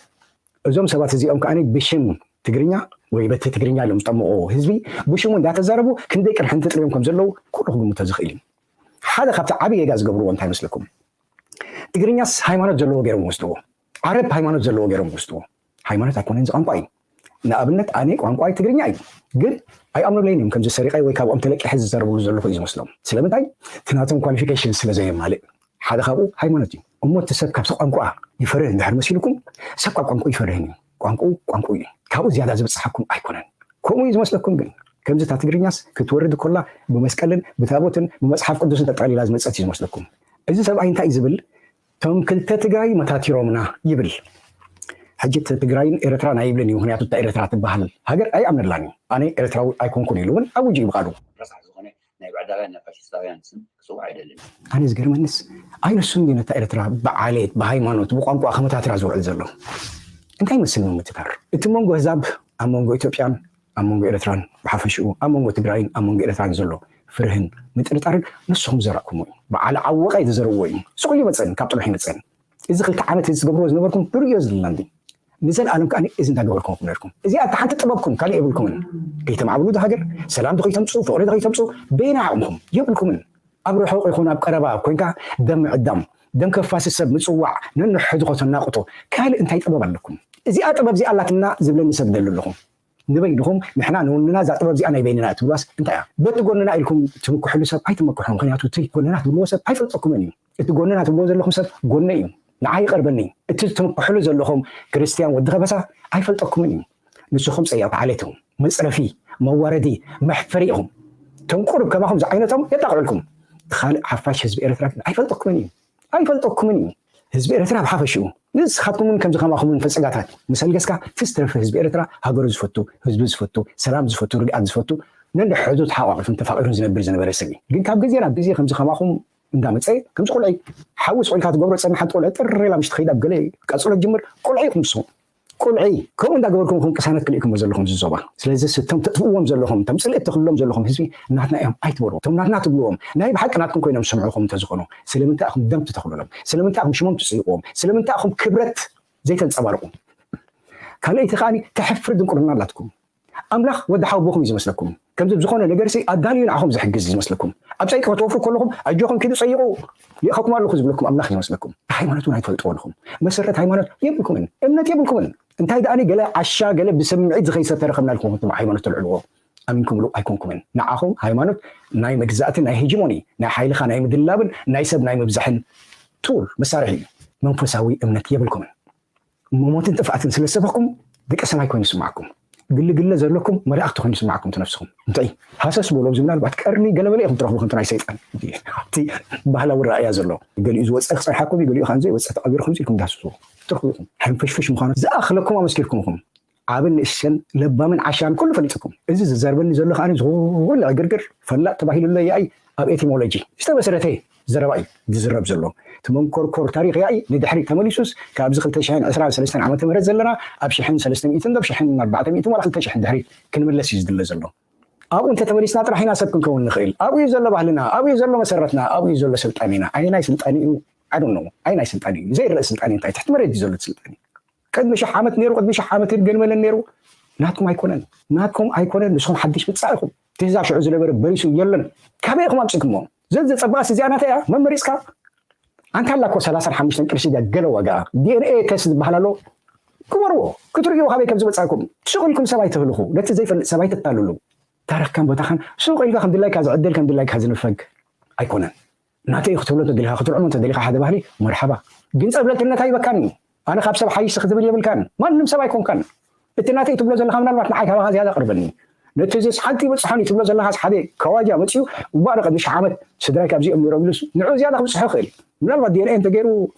እዞም ሰባት እዚኦም ከኣ ብሽም ትግርኛ ወይ በቲ ትግርኛ ኢሎም ዝጠምቑ ህዝቢ ብሽሙ እንዳተዛረቡ ክንደይ ቅርሕንቲ ጥርዮም ከም ዘለዉ ኩሉ ክግምቶ ዝኽእል እዩ። ሓደ ካብቲ ዓቢ ጌጋ ዝገብርዎ እንታይ ይመስለኩም? ትግርኛስ ሃይማኖት ዘለዎ ገይሮም ይወስድዎ። ዓረብ ሃይማኖት ዘለዎ ገይሮም ይወስድዎ። ሃይማኖት ኣይኮነን፣ እዚ ቋንቋ እዩ። ንኣብነት ኣነ ቋንቋይ ትግርኛ እዩ፣ ግን ኣይኣምኑለይን እዮም። ከምዚ ሰሪቐ ወይ ካብኦም ተለቂሐ ዝዛረብሉ ዘለኹ እዩ ዝመስሎም። ስለምንታይ? እቲ ናቶም ኳሊፊኬሽን ስለ ዘየማልእ። ሓደ ካብኡ ሃይማኖት እዩ። እሞ እቲ ሰብ ካብቲ ቋንቋ ይፈርህ እንድሕር መሲልኩም፣ ሰብ ካብ ቋንቋ ይፈርህን እዩ። ቋንቋኡ ቋንቋኡ እዩ። ካብኡ ዝያዳ ዝበፅሓኩም ኣይኮነን። ከምኡ እዩ ዝመስለኩም። ግን ከምዚ እታ ትግርኛስ ክትወርድ ከላ ብመስቀልን ብታቦትን ብመፅሓፍ ቅዱስን ተጠቕሊላ ዝመፀት እዩ ዝመስለኩም። እዚ ሰብኣይ እንታይ እዩ ዝብል? እቶም ክልተ ትግራይ መታቲሮምና ይብል። ሕጂ እቲ ትግራይን ኤርትራን ኣይብልን እዩ። ምክንያቱ እታ ኤርትራ ትበሃል ሃገር ኣይኣምነላን እዩ። ኣነ ኤርትራዊ ኣይኮንኩን ኢሉ እውን ኣውጁ እዩ ብቃሉ። ረሳሕ ዝኾነ ናይ ባዕዳውያን ናይ ፋሽስታውያን ስም ክፅዋዕ ኣይደልን። ኣነ ዝገርመንስ ኣይነሱን ድዩ ነታ ኤርትራ ብዓሌት ብሃይማኖት ብቋንቋ ከመታትራ ዝውዕል ዘሎ? እንታይ ይመስል ምምትታር? እቲ መንጎ ህዛብ ኣብ መንጎ ኢትዮጵያን ኣብ መንጎ ኤርትራን ብሓፈሽኡ ኣብ መንጎ ትግራይን ኣብ መንጎ ኤርትራን ዘሎ ፍርህን ምጥርጣርን ንስኹም ዝዘራእኩሞ እዩ። በዓል ዓወቃይ ዝዘረብዎ እዩ። ስቕ ኢሉ ይመፀን ካብ ጥልሑ ይመፀን። እዚ ክልተ ዓመት እዚ ትገብርዎ ዝነበርኩም ንርእዮ ዘለና እንዲ ንዘለኣለም ከኣ እዚ እንዳገበርኩም ነበርኩም። እዚኣ እታ ሓንቲ ጥበብኩም ካልእ የብልኩምን። ከይተማዕብሉ ሃገር ሰላም ዶ ከይተምፅኡ ፍቕሪ ዶ ከይተምፅኡ በየናይ ዓቕምኹም የብልኩምን። ኣብ ርሑቕ ይኹን ኣብ ቀረባ ኮይንካ ደም ምዕዳም ደም ከፋሲ ሰብ ምፅዋዕ ነንሕድኾ ተናቕቶ ካልእ እንታይ ጥበብ ኣለኩም? እዚኣ ጥበብ እዚኣ ኣላትና ዝብለኒ ሰብ ደሊ ኣለኹም። ንበይንኹም ንሕና ንውንና እዛ ጥበብ እዚኣ ናይ በይንና ትብልዋስ እንታይ እያ? በቲ ጎንና ኢልኩም ትምክሕሉ ሰብ ኣይትመክሑ። ምክንያቱ እቲ ጎንና ትብልዎ ሰብ ኣይፈልጠኩምን እዩ። እቲ ጎንና ትብልዎ ዘለኹም ሰብ ጎነይ እዩ፣ ንዓይ ይቐርበኒ። እቲ ትምክሕሉ ዘለኹም ክርስትያን ወዲ ከበሳ ኣይፈልጠኩምን እዩ። ንስኹም ጸያፍ ዓሌት ኢኹም፣ መጽረፊ፣ መዋረዲ፣ መሕፈሪ ኢኹም። እቶም ቁሩብ ከማኹም ዝዓይነቶም የጣቕዑልኩም። እቲ ካልእ ሓፋሽ ህዝቢ ኤርትራ ግን ኣይፈልጠኩምን እዩ፣ ኣይፈልጠኩምን እዩ። ህዝቢ ኤርትራ ብሓፈሽኡ ንስኻትኩምን ከምዚ ከማኹምን ፈጸጋታት ምስ ኣልገስካ ትስትረፊ ህዝቢ ኤርትራ ሃገሩ ዝፈቱ፣ ህዝቢ ዝፈቱ፣ ሰላም ዝፈቱ፣ ርግኣት ዝፈቱ ነንሕዱ ተሓቋቒፉን ተፋቒሩን ዝነብር ዝነበረ ሰብ እዩ። ግን ካብ ግዜ ናብ ግዜ ከምዚ ከማኹም እንዳመፀ ከምዚ ቆልዒ ሓዊ ስቑልካ ትገብሮ ፀኒ ሓንቲ ቆልዒ ጥር ኢላ ምሽ ትኸይድ ኣብ ገለ ቀፅሎ ጅምር ቆልዒ ኢኹም ንስኹም ቆልዒ ከምኡ እንዳገበርኩም ኢኹም ቅሳነት ክልእኩም ዘለኹም እዚ ዞባ። ስለዚ እቶም ተጥፍእዎም ዘለኹም እቶም ፅልእት ተኽልሎም ዘለኹም ህዝቢ ናትና እዮም ኣይትበልዎም። እቶም ናትና ትብልዎም ናይ ብሓቂ ናትኩም ኮይኖም ዝሰምዑኹም እንተዝኾኑ ስለምንታይ ኢኹም ደም ትተኽሉሎም? ስለምንታይ ኢኹም ሽሞም ትፅይቕዎም? ስለምንታይ ኢኹም ክብረት ዘይተንፀባርቑ? ካልኣይቲ ከኣ ተሕፍር ድንቁርና ኣላትኩም። ኣምላኽ ወዲ ሓወቦኹም እዩ ዝመስለኩም። ከምዚ ብዝኾነ ነገር ሲ ኣዳልዩ ንዓኹም ዝሕግዝ ዝመስለኩም። ኣብ ጸይቂ ክትወፍሩ ከለኹም ኣጆኹም ኪዱ ጸይቑ ይእኸኩም ኣለኹ ዝብለኩም ኣምላኽ እዩ ዝመስለኩም። ሃይማኖት እውን ኣይትፈልጥዎ ኣለኹም። መሰረት ሃይማኖት የብልኩምን፣ እምነት የብልኩምን። እንታይ ደኣ ገለ ዓሻ ገለ ብስምዒት ዝኸይሰ ተረኸብና ኢልኩም ሃይማኖት ተልዕልዎ ኣሚንኩምሉ ኣይኮንኩምን። ንዓኹም ሃይማኖት ናይ መግዛእትን ናይ ሄጂሞኒ ናይ ሓይልኻ ናይ ምድላብን ናይ ሰብ ናይ ምብዛሕን ቱል መሳርሒ እዩ። መንፈሳዊ እምነት የብልኩምን። መሞትን ጥፍኣትን ስለ ዝሰበኽኩም ደቂ ሰማይ ኮይኑ ይስማዓኩም። ግልግለ ዘለኩም መላእኽቲ ኮይኑ ይስማዓኩም እቲ ነፍስኹም። እንታይ ሃሰስ በሎ እዚ ምናልባት ቀርኒ ገለበለ ኢኹም ትረኽቡ ከምቲ ናይ ሰይጣን እቲ ባህላዊ ረኣያ ዘሎ ገሊኡ ዝወፀ ክፀንሓኩም እዩ ገሊኡ ከ ዘይወፀ ተቐቢርኩም ኢልኩም ዳስሱ ትረኽቡ ኢኹም። ሕንፍሽፍሽ ምዃኑ ዝኣኽለኩም ኣመስኪርኩም ኢኹም። ዓብን ንእሽተን ለባምን ዓሻን ኩሉ ፈሊጥኩም። እዚ ዝዘርበኒ ዘሎ ከኣ ዝኾነ ዕግርግር ፈላጥ ተባሂሉሎ ያይ ኣብ ኤቲሞሎጂ ዝተመስረተ ዘረባ እዩ ዝዝረብ ዘሎ። እቲ መንኮርኮር ታሪኽ ያኢ ንድሕሪ ተመሊሱስ ካብዚ ክልተ ሽሕን ዕስራን ሰለስተን ዓመተ ምህረት ዘለና ኣብ ሽሕን ሰለስተ ሚእትን ዶ ሽሕን ኣርባዕተ ሚእትን ዋላ ክልተ ሽሕን ድሕሪ ክንምለስ እዩ ዝድለ ዘሎ። ኣብኡ እንተተመሊስና ጥራሕ ኢና ሰብ ክንከውን ንኽእል። ኣብኡ እዩ ዘሎ ባህልና፣ ኣብኡ እዩ ዘሎ መሰረትና፣ ኣብኡ እዩ ዘሎ ስልጣኔና። ኣየናይ ስልጣኔ እዩ? I don't know። ኣየናይ ስልጣኔ እዩ? ዘይረእ ስልጣኔ እንታይ? ትሕቲ መሬት እዩ ዘሎ ስልጣኔ። ቅድሚ ሽሕ ዓመት ነይሩ፣ ቅድሚ ሽሕ ዓመት ገለመለን ነይሩ። ናትኩም ኣይኮነን፣ ናትኩም ኣይኮነን። ንስኹም ሓድሽ ምጻእ ኢኹም። ትህዛ ሽዑ ዝነበረ በሪሱ የለን። ካበይ ኢኹም ኣምጺእኩሞ? ዘዘጸባእስ እዚኣ ናተይ እያ። መመሪጽካ ኣንታ ኣላ እኮ ሰላሳን ሓሙሽተን ቅርሺ ድያ ገለ ዋጋ። ዲ ኤን ኤ ተስት ዝበሃል ኣሎ። ግበርዎ፣ ክትርእይዎ ካበይ ከም ዝመጻእኩም። ስቕ ኢልኩም ሰብ ኣይተህልኹ፣ ነቲ ዘይፈልጥ ሰብ ኣይተታልሉ። ታሪኽካን ቦታኻን ስቕ ኢልካ ከም ድላይካ ዝዕደል፣ ከም ድላይካ ዝንፈግ ኣይኮነን። ናተይ እዩ ክትብሎ እንተደሊኻ፣ ክትርዕሞ እንተደሊኻ ሓደ ባህሊ፣ መርሓባ። ግን ጸብለልትነት ኣይበካን እዩ። ኣነ ካብ ሰብ ሓይሽ ክትብል የብልካን። ማንም ሰብ ኣይኮንካን። እቲ ናተይ ትብሎ ዘለኻ ምናልባት ንዓይ ካባኻ ዝያዳ ቅርበኒ። ነቲ እዚ ሓንቲ ይበጽሖን እዩ ትብሎ ዘለኻስ ሓደ ከዋጃ መጺኡ፣ እባ ኣነ ቅድሚ ሽሕ ዓመት ስድራይ ካብዚኦም ነይሮም ኢሉስ ንዑ ዝያዳ ክብጽሖ ይኽእል። ምናልባት ዲ ኤን ኤ እንተገይሩ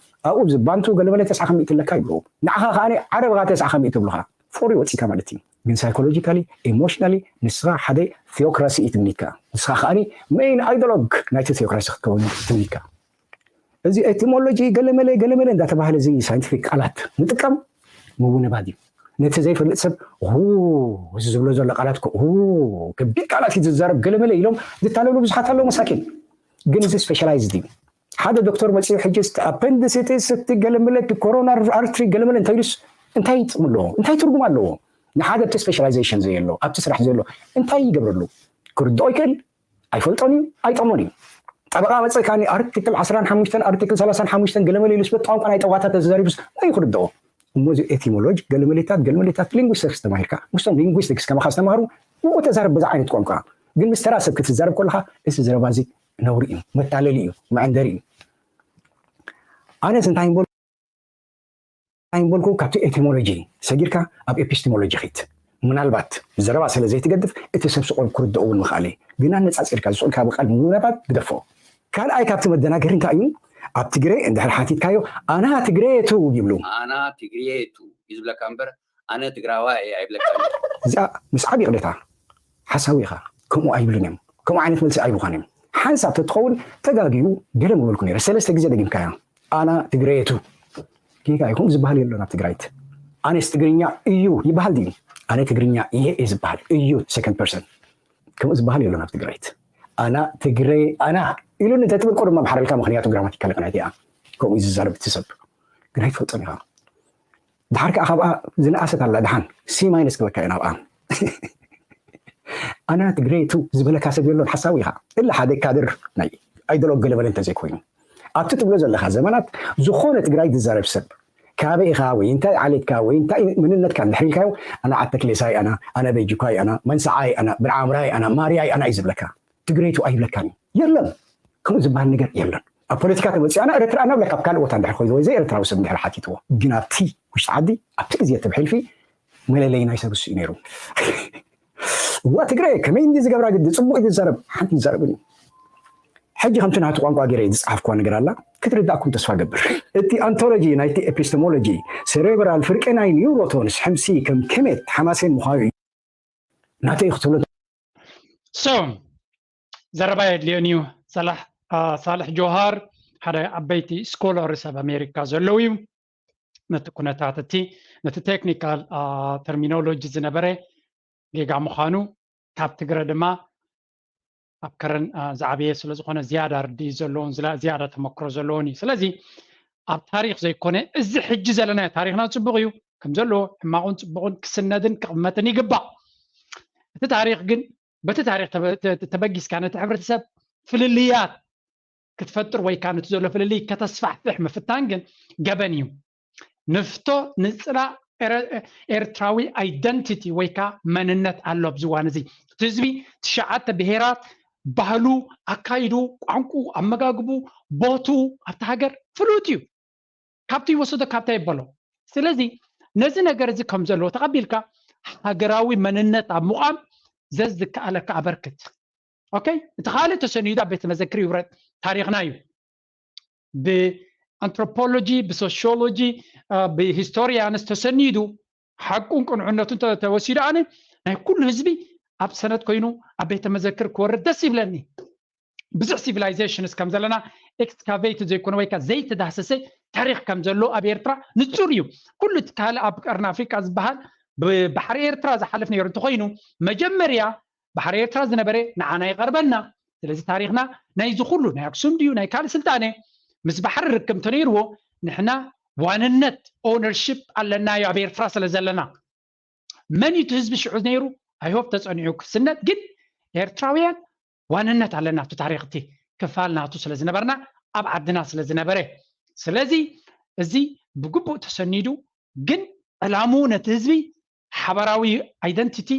ኣብኡ ዝባንቱ ገለመለ ተስዓ ከሚእቲ ኣለካ ይብሉ። ንዓኻ ከኣ ዓረብኻ ተስዓ ከሚእቲ ይብሉኻ። ፍቑሪ ወጺካ ማለት እዩ። ግን ሳይኮሎጂካሊ፣ ኢሞሽናሊ ንስኻ ሓደ ቲዮክራሲ እዩ ትምኒትካ። ንስኻ ከኣ ሜይን ኣይዶሎግ ናይቲ ቲዮክራሲ ክትከውን ትምኒትካ። እዚ ኤቲሞሎጂ ገለመለ ገለመለ እንዳተባህለ እዚ ሳይንቲፊክ ቃላት ምጥቃም ምውንባድ እዩ። ነቲ ዘይፈልጥ ሰብ ሁ እዚ ዝብሎ ዘሎ ቃላት እኮ ሁ ከቢድ ቃላት እዩ ዝዛረብ ገለመለ ኢሎም ዝታለሉ ብዙሓት ኣለዉ መሳኪን። ግን እዚ ስፔሻላይዝድ እዩ። ሓደ ዶክተር መፂኡ ሕጂ እቲ ኣፐንዲሲቲስ እቲ ገለመለ እቲ ኮሮናሪ ኣርትሪ ገለመለ እንታይ ኢሉስ እንታይ ጥቕሚ ኣለዎ? እንታይ ትርጉም ኣለዎ? ንሓደ ኣብቲ ስፔሻላይዜሽን ዘየሎ ኣብቲ ስራሕ ዘሎ እንታይ ይገብረሉ? ክርድኦ ይክእል? ኣይፈልጦን እዩ፣ ኣይጠቕሞን እዩ። ጠበቓ መፅእ ከኣ ኣርቲክል ዓስራን ሓሙሽተን ኣርቲክል ሰላሳን ሓሙሽተን ገለመለ ኢሉስ በቲ ቋንቋ ናይ ጠበቓታት ተዛሪቡስ መን እዩ ክርድኦ? እሞ እዚ ኤቲሞሎጂ ገለመሌታት ገለመሌታት ሊንጉስቲክስ ተማሂርካ ምስቶም ሊንጉስቲክስ ከማኻ ዝተማሃሩ ብኡ ተዛረብ በዛ ዓይነት ቋንቋ። ግን ምስ ተራ ሰብ ክትዛረብ ከለኻ እዚ ዘረባ እዚ ነውሪ እዩ፣ መታለሊ እዩ፣ መዐንደሪ እዩ። ኣነስ እንታይ እምበል እንታይ እምበልኩ ካብቲ ኤቲሞሎጂ ሰጊርካ ኣብ ኤፒስቲሞሎጂ ኺድ። ምናልባት ዘረባ ስለ ዘይትገድፍ እቲ ሰብ ስቑ ክርድኦ እውን ምኽኣለ። ግን ኣነጻጺርካ ዝስኡልካ ብቓል ምውናባት ግደፎ። ካልኣይ ካብቲ መደናገሪ እንታይ እዩ? ኣብ ትግረ እንድሕር ሓቲትካዮ ኣና ትግሬቱ ይብሉ። ኣና ትግሬቱ እዩ ዝብለካ እምበር ኣነ ትግራዋይ እየ ኣይብለካ። እዚኣ ምስ ዓብ ይቕሬታ ሓሳዊ ኢኻ። ከምኡ ኣይብሉን እዮም። ከምኡ ዓይነት መልሲ ኣይብዃን እዮም። ሓንሳብ ተትኸውን ተጋግዩ ገለ ምበልኩ ነይረ። ሰለስተ ግዜ ደጊምካያ ኣና ትግሬቱ ጌጋ ይኹን ዝበሃል የሎን ኣብ ትግራይት። ኣነስ ትግርኛ እዩ ይበሃል ድዩ? ኣነ ትግርኛ እየ እየ ዝበሃል እዩ ሰከንድ ፐርሰን። ከምኡ ዝበሃል የሎን ኣብ ትግራይት። ኣና ትግሬ ኣና ኢሉኒ እንተትብል ቁሩብ መምሓረልካ፣ ምኽንያቱ ግራማቲካል ቅንዕቲ እያ። ከምኡ እዩ ዝዛረብ እቲ ሰብ። ግን ኣይትፈልጦን ኢኻ። ድሓር ከዓ ካብኣ ዝነኣሰት ኣላ ድሓን ሲ ማይነስ ክበካ እየ ናብኣ። ኣና ትግሬ ቱ ዝበለካ ሰብ የሎን ሓሳዊ ኢኻ። እላ ሓደ ካድር ናይ ኣይደሎ ገለበለ እንተዘይኮይኑ ኣብቲ ትብሎ ዘለኻ ዘመናት ዝኾነ ትግራይ ዝዛረብ ሰብ ካበይ ኢኻ ወይ እንታይ ዓሌትካ ወይ እንታይ መንነትካ እንድሕር ኢልካዮ ኣና ዓተክሌሳይ ኣና ኣና በይጅኳይ ኣና መንሰዓይ ኣና ብርዓምራይ ኣና ማርያይ ኣና እዩ ዝብለካ። ትግሬቱ ኣይብለካን እዩ። የለን ከምኡ ዝበሃል ነገር የለን። ኣብ ፖለቲካ ተመፅኡ ኣና ኤረትራ ኣና ብለካ ኣብ ካልእ ቦታ እንድሕር ኮይኑ ወይ ዘይ ኤረትራዊ ሰብ እንድሕር ሓቲትዎ ግን ኣብቲ ውሽጢ ዓዲ ኣብቲ ግዜ ተብሒልፊ መለለይ ናይ ሰብ እሱ እዩ ነይሩ። እዋ ትግረ ከመይ እንዲ ዝገብራ ግዲ ፅቡቅ እዩ ዝዛረብ ሓንቲ ይዛረብን እዩ። ሕጂ ከምቲ ናቱ ቋንቋ ገይረ ዝፀሓፍኳ ነገር ኣላ ክትርዳእኩም ተስፋ ገብር። እቲ ኣንቶሎጂ ናይቲ ኤፒስቴሞሎጂ ሴሬብራል ፍርቂ ናይ ኒውሮቶንስ ሕምሲ ከም ከሜት ሓማሴን ምዃኑ እዩ። ናተይ ክትብሎ so ዘረባ የድልዮን እዩ። ሳላሕ ጆሃር ሓደ ዓበይቲ ስኮላርስ ኣብ ኣሜሪካ ዘለዉ እዩ። ነቲ ኩነታት እቲ ነቲ ቴክኒካል ተርሚኖሎጂ ዝነበረ ጌጋ ምዃኑ ካብ ትግረ ድማ ኣብ ከረን ዝዓበየ ስለ ዝኾነ ዝያዳ ርድኢት ዘለዎን ዝያዳ ተመክሮ ዘለዎን እዩ። ስለዚ ኣብ ታሪኽ ዘይኮነ እዚ ሕጂ ዘለናዮ ታሪኽና ፅቡቕ እዩ ከም ዘለዎ ሕማቑን ፅቡቕን ክስነድን ክቕመጥን ይግባእ። እቲ ታሪኽ ግን በቲ ታሪኽ ተበጊስካ ነቲ ሕብረተሰብ ፍልልያት ክትፈጥር ወይ ከዓ ነቲ ዘሎ ፍልልይ ከተስፋሕፍሕ ምፍታን ግን ገበን እዩ። ንፍቶ ንፅላ ኤርትራዊ ኣይደንቲቲ ወይ ከዓ መንነት ኣሎ ኣብዚ እዋን እዚ እቲ ህዝቢ ትሽዓተ ብሄራት ባህሉ ኣካይዱ ቋንቁ ኣመጋግቡ ቦቱ ኣብቲ ሃገር ፍሉጥ እዩ። ካብቲ ይወሰዶ ካብታ ይበሎ። ስለዚ ነዚ ነገር እዚ ከም ዘለዎ ተቐቢልካ ሃገራዊ መንነት ኣብ ምቋም ዘዝከኣለካ ኣበርክት። ኦኬ እቲ ካልእ ተሰኒዱ ኣብ ቤተ መዘክር ይውረድ ታሪኽና እዩ። ብኣንትሮፖሎጂ ብሶሽዮሎጂ ብሂስቶሪያንስ ተሰኒዱ ሓቁን ቅንዕነቱን ተወሲዱ ኣነ ናይ ኩሉ ህዝቢ ኣብ ሰነድ ኮይኑ ኣብ ቤተ መዘክር ክወርድ ደስ ይብለኒ። ብዙሕ civilizations ከም ዘለና excavate ዘይኮነ ወይ ከዓ ዘይተዳህሰሰ ታሪኽ ከም ዘሎ ኣብ ኤርትራ ንጹር እዩ። ኩሉ እቲ ካልእ ኣብ ቀርኒ ኣፍሪቃ ዝበሃል ብባሕሪ ኤርትራ ዝሓልፍ ነይሩ እንተኾይኑ፣ መጀመርያ ባሕሪ ኤርትራ ዝነበረ ንዓና ይቐርበና። ስለዚ ታሪኽና ናይዚ ኩሉ ናይ ኣክሱም ድዩ ናይ ካልእ ስልጣነ ምስ ባሕሪ ርክብ እንተነይርዎ፣ ንሕና ዋንነት ኦነርሽፕ ኣለና እዩ ኣብ ኤርትራ ስለ ዘለና። መን እዩ እቲ ህዝቢ ሽዑ ነይሩ? I hope ተጸኒዑ ክስነድ፣ ግን ኤርትራውያን ዋንነት ኣለና፣ እቲ ታሪኽ እቲ ክፋል ናቱ ስለ ዝነበርና ኣብ ዓድና ስለ ዝነበረ። ስለዚ እዚ ብግቡእ ተሰኒዱ፣ ግን ዕላምኡ ነቲ ህዝቢ ሓበራዊ ኣይደንቲቲ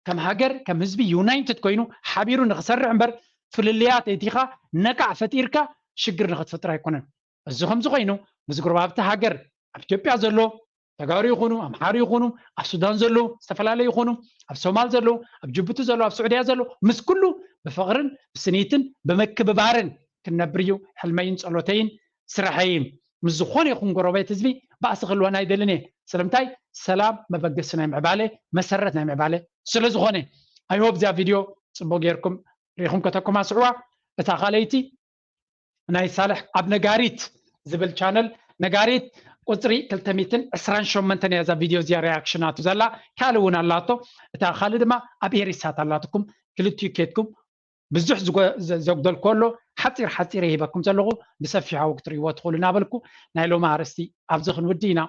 ከም ሃገር ከም ህዝቢ ዩናይትድ ኮይኑ ሓቢሩ ንክሰርሕ እምበር ፍልልያት እቲኻ ነቃዕ ፈጢርካ ሽግር ንክትፈጥር ኣይኮነን። እዚ ከምዚ ኮይኑ ምስ ጎረባብቲ ሃገር ኣብ ኢትዮጵያ ዘሎ ተጋሩ ይኹኑ ኣምሓሩ ይኹኑ ኣብ ሱዳን ዘለዉ ዝተፈላለዩ ይኹኑ ኣብ ሶማል ዘለዉ ኣብ ጅቡቲ ዘለዉ ኣብ ስዑድያ ዘለዉ ምስ ኩሉ ብፍቕርን ብስኒትን ብምክብባርን ክንነብር እዩ ሕልመይን ጸሎተይን ስራሐይን። ምስ ዝኾነ ይኹን ጎረቤት ህዝቢ ባእሲ ክህልወና ኣይደልን እየ። ስለምንታይ? ሰላም መበገሲ ናይ ምዕባለ መሰረት ናይ ምዕባለ ስለ ዝኾነ። I hope እዚኣ ቪድዮ ጽቡቕ ጌርኩም ሪኹም ከተኮማስዕዋ። እታ ካልኣይቲ ናይ ሳልሕ ኣብ ነጋሪት ዝብል ቻነል ነጋሪት ቁፅሪ ክልተ ሚእትን ዕስራን ሸሞንተን እያ እዛ ቪድዮ እዚኣ ሪያክሽናቱ ዘላ። ካልእ እውን ኣላቶ። እታ ካልእ ድማ ኣብ ኤሪሳት ኣላትኩም ክልቲኡ ኬድኩም ብዙሕ ዝጎ- ዘ- ዘጉደልኩ ኣሎ ሓፂር ሓፂር ይሂበኩም ዘለኹ ብሰፊሑ ክትርእይዎ ትኽእሉ እናበልኩ ናይ ሎሚ ኣርእስቲ ኣብዚ ክንውዲ ኢና።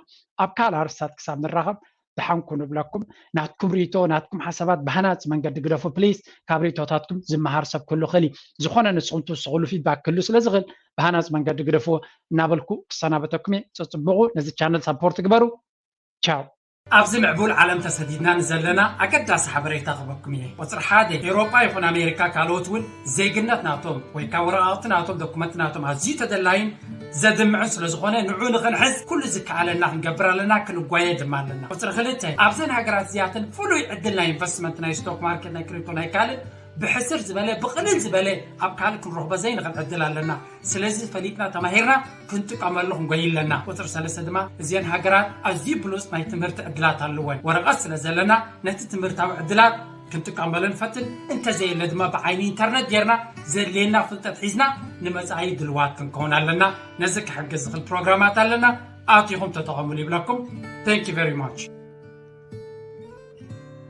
ኣብ ካልእ ኣርእስታት ክሳብ ንራኸብ ደሓንኩ ንብለኩም። ናትኩም ርእቶ ናትኩም ሓሳባት ብሃናፂ መንገዲ ግደፉ ፕሊስ። ካብ ርእቶታትኩም ዝመሃር ሰብ ክህሉ ይኽእል እዩ። ዝኾነ ንስኹም ትውስኽሉ ፊድባክ ክህሉ ስለ ዝኽእል ብሃናፂ መንገዲ ግደፍዎ እናበልኩ ክሰናበተኩም እየ። ፀፅብቑ ነዚ ቻነል ሳፖርት ግበሩ። ቻው። ኣብዚ ምዕቡል ዓለም ተሰዲድና ንዘለና ኣገዳሲ ሓበሬታ ክበኩም እየ። ቁፅሪ ሓደ፣ ኤውሮጳ ይኹን ኣሜሪካ ካልኦት እውን ዜግነት ናቶም ወይ ከዓ ወረቓቕቲ ናቶም ዶኩመንት ናቶም ኣዝዩ ተደላይን ዘድምዕን ስለ ዝኾነ ንዑ ንኽንሕዝ ኩሉ ዝከኣለና ክንገብር ኣለና፣ ክንጓየ ድማ ኣለና። ቁፅሪ ክልተ፣ ኣብዘን ሃገራት እዚኣተን ፍሉይ ዕድል ናይ ኢንቨስትመንት ናይ ስቶክ ማርኬት ናይ ክሪፕቶ ናይ ካልእ ብሕስር ዝበለ ብቕልል ዝበለ ኣብ ካልእ ክንረኽቦ ዘይንኽእል ዕድል ኣለና። ስለዚ ፈሊጥና ተማሂርና ክንጥቀመሉ ክንጎይ ኣለና። ቁፅሪ ሰለስተ ድማ እዚአን ሃገራት ኣዝዩ ብሉፅ ናይ ትምህርቲ ዕድላት ኣለወን። ወረቐት ስለ ዘለና ነቲ ትምህርታዊ ዕድላት ክንጥቀመሉ ንፈትን፣ እንተዘየለ ድማ ብዓይኒ ኢንተርነት ጌርና ዘድልየና ፍልጠት ሒዝና ንመፃኢ ድልዋት ክንከውን ኣለና። ነዚ ክሕግዝ ዝኽእል ፕሮግራማት ኣለና፣ ኣቲኹም ተጠቐሙሉ ይብለኩም። Thank you very much።